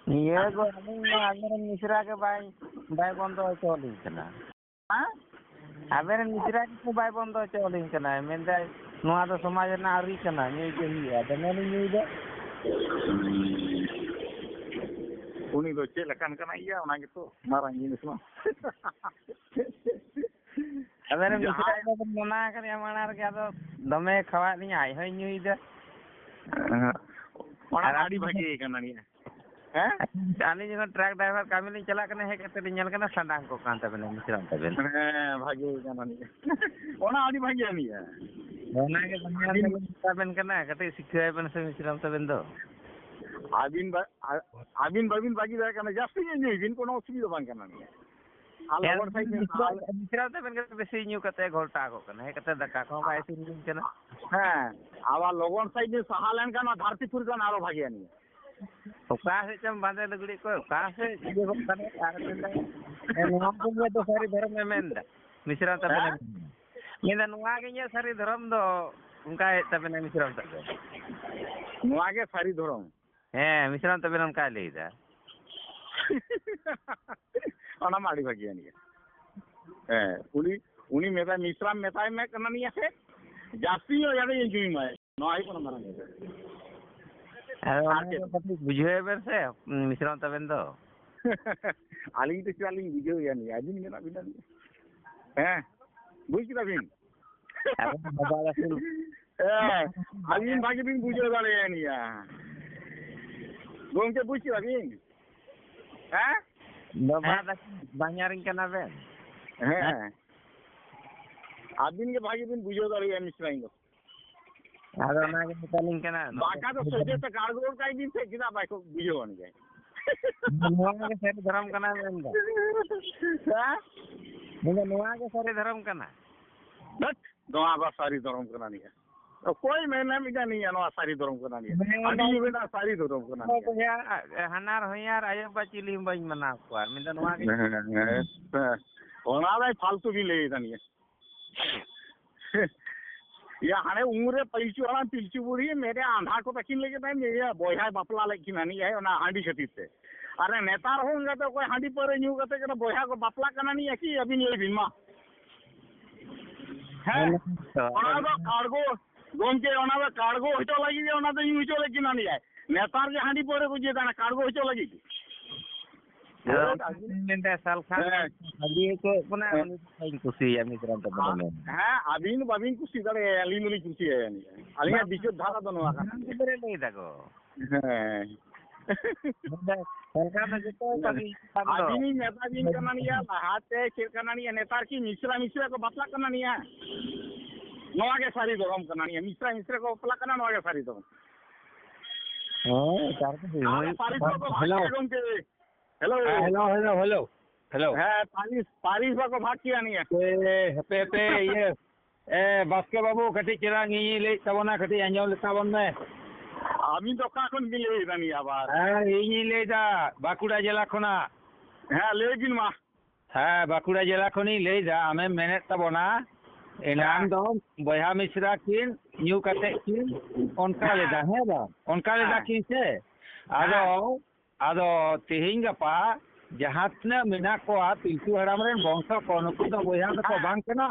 ᱱᱤᱭᱟᱹ ᱫᱚ ᱟᱹᱞᱤᱧ ᱢᱟ ᱟᱵᱮᱱ ᱨᱮᱱ ᱢᱤᱥᱨᱟ ᱜᱮ ᱵᱟᱭ, ᱵᱟᱭ ᱵᱚᱱᱫᱚ ᱦᱚᱪᱚᱣᱟᱞᱤᱧ ᱠᱟᱱᱟ᱾ ᱦᱮᱸ? ᱟᱵᱮᱱ ᱨᱮᱱ ᱢᱤᱥᱨᱟ ᱜᱮ ᱵᱟᱭ ᱵᱚᱱᱫᱚ ᱦᱚᱪᱚᱣᱟᱞᱤᱧ ᱠᱟᱱᱟᱭ, ᱢᱮᱱᱫᱟᱭ, "ᱱᱚᱣᱟ ᱫᱚ ᱥᱚᱢᱟᱡᱽ ᱨᱮᱱᱟᱜ ᱟᱹᱨᱤ ᱠᱟᱱᱟ, ᱧᱩᱭ ᱜᱮ ᱦᱩᱭᱩᱜᱼᱟ, ᱫᱚᱢᱮ ᱞᱤᱧ ᱧᱩᱭᱫᱟ᱾" ᱩᱱᱤ ᱫᱚ ᱪᱮᱫ ᱞᱮᱠᱟᱱ ᱠᱟᱱᱟᱭ ᱭᱟ, ᱚᱱᱟ ᱜᱮᱛᱚ ᱢᱟᱨᱟᱝ ᱡᱤᱱᱤᱥ ᱢᱟ᱾ ᱟᱵᱮᱱ ᱨᱮᱱ ᱡᱟᱦᱟᱸᱭ ᱢᱤᱥᱨᱟ ᱫᱚᱵᱮᱱ ᱢᱟᱱᱟ ᱟᱠᱟᱫᱮᱭᱟ ᱢᱟᱲᱟᱝ ᱨᱮᱜᱮ, ᱟᱫᱚ ᱫᱚᱢᱮ ᱠᱷᱟᱣᱟᱣᱮᱫ ᱞᱤᱧᱟ, ᱟᱡ ᱦᱚᱸᱭ ᱧᱩᱭᱮᱫᱟ᱾ ᱦᱮᱸ᱾ ᱚᱱᱟ ᱟᱨ ᱟᱹᱰᱤ ᱟᱹᱞᱤᱧ ᱵᱷᱟᱜᱮ ᱠᱟᱱᱟ ᱱᱤᱭᱟᱹ᱾ ᱦᱮᱸ? ᱟᱹᱞᱤᱧ ᱡᱚᱠᱷᱚᱱ ᱴᱨᱟᱠ ᱰᱨᱟᱭᱵᱷᱟᱨ ᱠᱟᱹᱢᱤ ᱞᱤᱧ ᱪᱟᱞᱟᱜ ᱠᱟᱱᱟ, ᱦᱮᱡ ᱠᱟᱛᱮ ᱞᱤᱧ ᱧᱮᱞ ᱠᱟᱱᱟ, ᱥᱟᱸᱰᱟᱝ ᱠᱚᱜ ᱠᱟᱱ ᱛᱟᱵᱮᱱᱟ, ᱢᱤᱥᱨᱟᱢ ᱛᱟᱵᱮᱱ᱾ ᱦᱮᱸ, ᱵᱷᱟᱜᱮ ᱠᱟᱱᱟ ᱱᱤᱭᱟᱹ᱾ ᱚᱱᱟ ᱟᱹᱰᱤ ᱵᱷᱟᱜᱮ ᱱᱤᱭᱟᱹ᱾ ᱚᱱᱟᱜᱮ ᱵᱟᱝ ᱟᱹᱵᱤᱱ ᱢᱮᱛᱟᱵᱮᱱ ᱠᱟᱱᱟ, ᱠᱟᱹᱴᱤᱡ ᱥᱤᱠᱷᱟᱹᱣ ᱵᱮᱱ ᱥᱮ, ᱢᱤᱥᱨᱟᱢ ᱛᱟᱵᱮᱱ ᱫᱚ᱾ ᱟᱹᱵᱤᱱ ᱵᱟ-, ᱟ-, ᱟᱹᱵᱤᱱ ᱵᱟᱹᱵᱤᱱ ᱵᱟᱹᱜᱤ ᱫᱟᱲᱮᱭᱟᱜ ᱠᱟᱱᱟ, ᱡᱟᱹᱥᱛᱤ ᱧᱚᱜ ᱧᱩᱭ ᱵᱤᱱ, ᱠᱳᱱᱳ ᱚᱥᱩᱵᱤᱫᱷᱟ ᱵᱟᱝ ᱠᱟᱱᱟ ᱱᱤᱭᱟᱹ᱾ ᱟᱨ ᱦᱮᱸ, ᱞᱚᱜᱚᱱ ᱥᱟᱺᱦᱤᱡ ᱵᱤᱱ ᱢᱤᱥᱨᱟᱢ, ᱥᱟᱦᱟ ᱞᱮ- ᱢᱤᱥᱨᱟᱢ ᱛᱟᱵᱮᱱ ᱜᱮ ᱵᱮᱥᱤ ᱧᱩ ᱠᱟᱛᱮ ᱜᱷᱚᱞᱴᱟᱣ ᱠᱚᱜ ᱠᱟᱱᱟ, ᱦᱮᱡ ᱠᱟᱛᱮ ᱫᱟᱠᱟ ᱠᱚᱦᱚᱸ ᱵᱟᱭ ᱤᱥᱤᱱ ᱠᱟᱱᱟ᱾ ᱦᱮᱸ, ᱟᱵᱟᱨ ᱞᱚᱜᱚᱱ ᱥᱟᱺᱦᱤᱡ ᱵᱤᱱ ᱥᱟᱦᱟ ᱞᱮᱱᱠᱷᱟᱱ ᱱᱚᱣᱟ ᱫᱷᱟᱹᱨᱛᱤ ᱯᱩᱨᱤ ᱠᱷᱚᱱ ᱟᱨᱚ ᱵᱷᱟᱜᱮᱭᱟ ᱱᱤᱭᱟᱹ᱾ ᱚᱠᱟ ᱥᱮᱫ ᱪᱚᱢ ᱵᱟᱸᱫᱮ ᱞᱩᱜᱽᱲᱤ ᱠᱚ, ᱚᱠᱟ ᱥᱮᱫ ᱤᱭᱟᱹ ᱜᱚᱫ ᱠᱟᱱᱟ, ᱟᱨ ᱢᱮᱱᱫᱟ, ᱦᱮᱸ, ᱱᱚᱣᱟ ᱠᱚ ᱱᱤᱭᱟᱹ ᱫᱚ ᱥᱟᱹᱨᱤ ᱫᱷᱚᱨᱚᱢᱮ ᱢᱮᱱᱫᱟ, ᱢᱤᱥᱨᱟ ᱛᱟᱵᱮᱱᱮ ᱦᱮᱸ? ᱢᱮᱱᱫᱟ᱾ ᱢᱮᱱᱫᱟ, ᱱᱚᱣᱟ ᱜᱮ ᱤᱧᱟᱹᱜ ᱥᱟᱹᱨᱤ ᱫᱷᱚᱨᱚᱢ ᱫᱚ, ᱚᱱᱠᱟᱭᱮᱫ ᱛᱟᱵᱮᱱᱟ ᱢᱤᱥᱨᱟ ᱛᱟᱵᱮᱱ᱾ ᱱᱚᱣᱟ ᱜᱮ ᱥᱟᱹᱨᱤ ᱫᱷᱚᱨᱚᱢ᱾ ᱦᱮᱸ, ᱢᱤᱥᱨᱟ ᱛᱟᱵᱮᱱ ᱚᱱᱠᱟᱭ ᱞᱟᱹᱭᱫᱟ᱾ ᱚᱱᱟ ᱢᱟ ᱟᱹᱰᱤ ᱵᱷᱟᱹᱜᱤᱭᱮᱱ ᱜᱮ᱾ ᱦᱮᱸ, ᱩᱱᱤ, ᱩᱱᱤ ᱢᱮᱛᱟᱭ, ᱢᱤᱥᱨᱟᱢ ᱢᱮᱛᱟᱭ ᱢᱮ ᱠᱟᱱᱟ ᱱᱤᱭᱟᱹ ᱥᱮ, ᱡᱟᱹᱥᱛᱤ ᱧᱚᱜ ᱡᱟᱛᱮ ᱧᱩᱭ ᱢᱟᱭ᱾ ᱱᱚᱣᱟ ᱦᱩᱭᱩᱜ ᱠᱟᱱᱟ ᱢᱟᱨᱟᱝ ᱠᱟᱛᱷᱟ᱾ ᱟᱫᱚ ᱟᱨ ᱚᱱᱟ ᱪᱮᱫ? ᱫᱚ ᱠᱟᱹᱴᱤᱡ ᱵᱩᱡᱷᱟᱹᱣ ᱵᱮᱱ ᱥᱮ, ᱢᱤᱥᱨᱟᱢ ᱛᱟᱵᱮᱱ ᱫᱚ᱾ ᱟᱹᱞᱤᱧ ᱫᱚ ᱪᱮᱫᱟᱜ ᱞᱤᱧ ᱵᱩᱡᱷᱟᱹᱣ ᱮᱭᱟ ᱱᱤᱭᱟᱹ? ᱟᱹᱵᱤᱱ ᱢᱮᱱᱟᱜ ᱵᱤᱱᱟ ᱱᱤᱭᱟᱹ᱾ ᱦᱮᱸ, ᱵᱩᱡᱽ ᱠᱮᱫᱟ ᱵᱤᱱ? ᱟᱵᱮᱱ ᱵᱟᱵᱟ ᱟᱹᱥᱩᱞ᱾ ᱦᱮᱸ, ᱟᱹᱵᱤᱱ ᱵᱷᱟᱜᱮ ᱵᱤᱱ ᱵᱩᱡᱷᱟᱹᱣ ᱫᱟᱲᱮᱭᱟᱭᱟ ᱱᱤᱭᱟᱹ᱾ ᱜᱚᱢᱠᱮ, ᱵᱩᱡᱽ ᱠᱮᱫᱟ ᱵᱤᱱ? ᱦᱮᱸ? ᱵᱟᱵᱟ ᱦᱮᱸ? ᱫᱚ ᱵᱟᱧᱟᱨᱤᱧ ᱠᱟᱱᱟ ᱵᱮᱱ? ᱦᱮᱸ᱾ ᱟᱹᱵᱤᱱ ᱜᱮ ᱵᱷᱟᱜᱮ ᱵᱤᱱ ᱵᱩᱡᱷᱟᱹᱣ ᱫᱟᱲᱮᱭᱟᱜᱼᱟ ᱢᱤᱥᱨᱟᱧ ᱫᱚ᱾ ᱟᱫᱚ ᱚᱱᱟ ᱜᱮ ᱢᱮᱛᱟᱞᱤᱧ ᱠᱟᱱᱟ᱾ ᱵᱟᱠᱟ ᱫᱚ ᱥᱚᱡᱷᱮ ᱛᱮ ᱠᱟᱲ ᱜᱚᱫ ᱠᱟᱭ ᱵᱤᱱ ᱥᱮ, ᱪᱮᱫᱟᱜ ᱵᱟᱭ ᱠᱚ ᱵᱩᱡᱷᱟᱹᱣ ᱟᱱ ᱜᱮ? ᱱᱚᱣᱟ ᱜᱮ ᱥᱟᱹᱨᱤ ᱫᱷᱚᱨᱚᱢ ᱠᱟᱱᱟ ᱢᱮᱱᱫᱟ᱾ ᱦᱮᱸ? ᱢᱮᱱᱫᱟ, ᱱᱚᱣᱟ ᱜᱮ ᱥᱟᱹᱨᱤ ᱫᱷᱚᱨᱚᱢ ᱠᱟᱱᱟ᱾ ᱫᱷᱟᱹᱴ, ᱱᱚᱣᱟ ᱫᱚ ᱥᱟᱹᱨᱤ ᱫᱷᱚᱨᱚᱢ ᱠᱟᱱᱟ ᱱᱤᱭᱟᱹ᱾ ᱚᱠᱚᱭ ᱢᱮᱱᱟ ᱢᱮᱱᱟ ᱱᱤᱭᱟᱹ ᱱᱚᱣᱟ ᱥᱟᱹᱨᱤ ᱫᱷᱚᱨᱚᱢ ᱠᱟᱱᱟ ᱱᱤᱭᱟᱹ? ᱢᱮᱱᱟ ᱟᱹᱰᱤ ᱢᱮᱱᱟ ᱥᱟᱹᱨᱤ ᱫᱷᱚᱨᱚᱢ ᱠᱟᱱᱟ ᱱᱤᱭᱟᱹ᱾ ᱵᱚᱭᱦᱟ, ᱦᱟᱱᱟᱨ ᱦᱚᱧᱦᱟᱨ ᱟᱭᱳ ᱵᱟᱵᱟ ᱪᱤᱞᱤ ᱦᱚᱸ ᱵᱟᱹᱧ ᱢᱟᱱᱟᱣ ᱠᱚᱣᱟ᱾ ᱢᱮᱱᱫᱟ ᱱᱚᱣᱟ ᱜᱮ᱾ ᱦᱮᱸ, ᱦᱮᱸ, ᱦᱮᱸ᱾ ᱚᱱᱟ ᱫᱚ ᱯᱷᱟᱞᱛᱩ ᱵᱤᱱ ᱞᱟᱹᱭᱮᱫᱟ ᱱᱤᱭᱟᱹ᱾ ᱭᱟ, ᱦᱟᱱᱮ ᱩᱢᱩᱞ ᱨᱮ ᱯᱤᱞᱪᱩ ᱦᱟᱲᱟᱢ, ᱯᱤᱞᱪᱩ ᱵᱩᱲᱦᱤ, ᱢᱮᱱᱮ ᱟᱸᱫᱷᱟ ᱠᱚ ᱛᱟᱹᱠᱤᱱ ᱞᱟᱹᱜᱤᱫ ᱮ ᱢᱮᱱᱮ ᱵᱚᱭᱦᱟᱭ ᱵᱟᱯᱞᱟ ᱞᱮᱫ ᱠᱤᱱᱟ ᱱᱤᱭᱟᱹ, ᱚᱱᱟ ᱦᱟᱺᱰᱤ ᱠᱷᱟᱹᱛᱤᱨ ᱛᱮ᱾ ᱟᱨ ᱱᱮᱛᱟᱨ ᱦᱚᱸ ᱚᱱᱠᱟ ᱛᱮ ᱚᱠᱚᱭ ᱦᱟᱺᱰᱤ ᱯᱟᱹᱣᱨᱟᱹ ᱧᱩ ᱠᱟᱛᱮ ᱜᱮ ᱵᱚᱭᱦᱟ ᱠᱚ ᱵᱟᱯᱞᱟᱜ ᱠᱟᱱᱟ ᱱᱤᱭᱟᱹ ᱠᱤ? ᱟᱹᱵᱤᱱ ᱞᱟᱹᱭ ᱵᱤᱱ ᱢᱟ᱾ ᱦᱮᱸ? ᱚᱱᱟ ᱫᱚ ᱠᱟᱲᱜᱚ, ᱜᱚᱢᱠᱮ, ᱚᱱᱟ ᱫᱚ ᱠᱟᱲᱜᱚ ᱦᱚᱪᱚ ᱞᱟᱹᱜᱤᱫ ᱜᱮ ᱚᱱᱟ ᱫᱚ ᱧᱩ ᱦᱚᱪᱚ ᱞᱮᱫ ᱠᱤᱱᱟ ᱱᱤᱭᱟᱹ᱾ ᱱᱮᱛᱟᱨ ᱜᱮ ᱦᱟᱺᱰᱤ ᱯᱟᱹᱣᱨᱟᱹ ᱠᱚ ᱤᱭᱟᱹ ᱫᱟᱱᱟ, ᱠᱟᱲᱜᱚ ᱦᱚᱪᱚ ᱞᱟᱹᱜᱤᱫ ᱜᱮ᱾ ᱟᱫᱚ ᱦᱮᱸ᱾ ᱚᱱᱟᱧ ᱢᱮᱱᱫᱟ, ᱥᱟᱞᱠᱷᱟᱱ ᱦᱮᱸ᱾ ᱵᱷᱟᱹᱜᱤ ᱦᱚᱪᱚᱭᱮᱫ ᱵᱚᱱᱟ, ᱦᱮᱸ᱾ ᱩᱱᱤ ᱫᱚ ᱵᱟᱹᱧ ᱠᱩᱥᱤᱭᱟᱭᱟ ᱢᱤᱫ ᱨᱟᱱ ᱛᱮᱫᱚ ᱦᱮᱸ, ᱵᱚᱞᱮ᱾ ᱦᱮᱸ, ᱟᱹᱵᱤᱱ ᱵᱟᱹᱵᱤᱱ ᱠᱩᱥᱤ ᱫᱟᱲᱮᱭᱟᱭᱟ, ᱟᱹᱞᱤᱧ ᱫᱚᱞᱤᱧ ᱠᱩᱥᱤᱭᱟᱭᱟ ᱱᱤᱭᱟᱹ᱾ ᱟᱹᱞᱤᱧᱟᱜ ᱵᱟᱝ, ᱵᱤᱪᱟᱹᱨ ᱫᱷᱟᱨᱟ ᱫᱚ ᱱᱚᱣᱟ ᱠᱟᱱᱟ᱾ ᱥᱟᱱᱟᱢ ᱜᱤᱫᱽᱨᱟᱹ ᱞᱟᱹᱭ ᱫᱟᱠᱚ᱾ ᱦᱮᱸ᱾ ᱢᱮᱱᱫᱟ, ᱥᱟᱞᱠᱷᱟᱱ ᱫᱚ ᱡᱚᱛᱚ ᱵᱷᱟᱹᱜᱤ ᱠᱟᱱ ᱫᱚ᱾ ᱟᱹᱵᱤᱱᱤᱧ ᱢᱮᱛᱟ ᱵᱤᱱ ᱠᱟᱱᱟ ᱱᱤᱭᱟᱹ, ᱞᱟᱦᱟᱛᱮ ᱪᱮᱫ ᱠᱟᱱᱟ ᱱᱤᱭᱟᱹ, ᱱᱮᱛᱟᱨ ᱠᱤ ᱢᱤᱥᱨᱟ ᱢᱤᱥᱨᱟ ᱠᱚ ᱵᱟᱯᱞᱟᱜ ᱠᱟᱱᱟ ᱱᱤᱭᱟᱹ? ᱱᱚᱣᱟ ᱜᱮ ᱥᱟᱹᱨᱤ ᱫᱷᱚᱨᱚᱢ ᱠᱟᱱᱟ ᱱᱤᱭᱟᱹ, ᱢᱤᱥᱨᱟ ᱢᱤᱥᱨᱟ ᱠᱚ ᱵᱟᱯᱞᱟᱜ ᱠᱟᱱᱟ, ᱱᱚᱣᱟ ᱜᱮ ᱥᱟᱹᱨᱤ ᱫᱷᱚᱨᱚᱢ᱾ ᱦᱮᱸ, ᱛᱟᱨ ᱠᱚ ᱦᱩᱭᱩᱜ ᱟᱨ ᱯᱟᱹᱨᱤᱥ ᱠᱟᱱᱟ᱾ ᱠᱚᱠᱚ ᱵᱷᱟᱜᱽ ᱦᱮᱞᱳ᱾ ᱠᱮᱫ ᱜᱚᱢᱠᱮ᱾ ᱦᱮᱞᱳ᱾ ᱦᱮᱸ, ᱦᱮᱞᱳ, ᱦᱮᱞᱳ, ᱦᱮᱞᱳ, ᱦᱮᱞᱳ᱾ ᱦᱮᱸ, ᱯᱟᱹᱨᱤᱥ, ᱯᱟᱹᱨᱤᱥ ᱵᱟᱠᱚ ᱵᱷᱟᱜᱽ ᱠᱮᱭᱟ ᱱᱤᱭᱟᱹ᱾ ᱦᱟᱯᱮ, ᱦᱟᱯᱮ, ᱦᱟᱯᱮ, ᱤᱭᱟᱹ, ᱮ, ᱵᱟᱥᱠᱮ ᱵᱟᱹᱵᱩ, ᱠᱟᱹᱴᱤᱡ ᱪᱮᱞᱟᱝ ᱤᱧᱤᱧ ᱞᱟᱹᱭᱮᱫ ᱛᱟᱵᱚᱱᱟ, ᱠᱟᱹᱴᱤᱡ ᱟᱸᱡᱚᱢ ᱞᱮ ᱛᱟᱵᱚᱱ ᱢᱮ᱾ ᱟᱹᱵᱤᱱ ᱫᱚ ᱚᱠᱟ ᱠᱷᱚᱱ ᱵᱤᱱ ᱞᱟᱹᱭᱮᱫᱟ ᱱᱤᱭᱟᱹ ᱟᱵᱟᱨ? ᱦᱮᱸ, ᱤᱧᱤᱧ ᱞᱟᱹᱭᱫᱟ, ᱵᱟᱸᱠᱩᱲᱟ ᱡᱮᱞᱟ ᱠᱷᱚᱱᱟᱜ᱾ ᱦᱮᱸ, ᱞᱟᱹᱭ ᱵᱤᱱ ᱢᱟ᱾ ᱦᱮᱸ, ᱵᱟᱸᱠᱩᱲᱟ ᱡᱮᱞᱟ ᱠᱷᱚᱱᱤᱧ ᱞᱟᱹᱭᱫᱟ, ᱟᱢᱮᱢ ᱢᱮᱱᱮᱫ ᱛᱟᱵᱚᱱᱟ, ᱮᱱᱟᱝ ᱦᱮᱸ᱾ ᱫᱚ ᱵᱚᱭᱦᱟ ᱢᱤᱥᱨᱟ ᱠᱤᱱ ᱧᱩ ᱠᱟᱛᱮ ᱠᱤᱱ ᱚᱱᱠᱟ ᱦᱮᱸ᱾ ᱞᱮᱫᱟ, ᱦᱮᱸ ᱵᱟᱝ? ᱚᱱᱠᱟ ᱞᱮᱫᱟ ᱦᱮᱸ᱾ ᱠᱤᱱ ᱥᱮ? ᱟᱫᱚ ᱦᱮᱸ᱾ ᱟᱫᱚ ᱛᱮᱦᱮᱧ ᱜᱟᱯᱟ ᱡᱟᱦᱟᱸ ᱛᱤᱱᱟᱹᱜ ᱢᱮᱱᱟᱜ ᱠᱚᱣᱟ ᱯᱤᱞᱪᱩ ᱦᱟᱲᱟᱢ ᱨᱮᱱ ᱵᱚᱝᱥᱚ ᱠᱚ, ᱱᱩᱠᱩ ᱫᱚ ᱵᱚᱭᱦᱟ ᱫᱚᱠᱚ ᱦᱮᱸ᱾ ᱵᱟᱝ ᱠᱟᱱᱟ?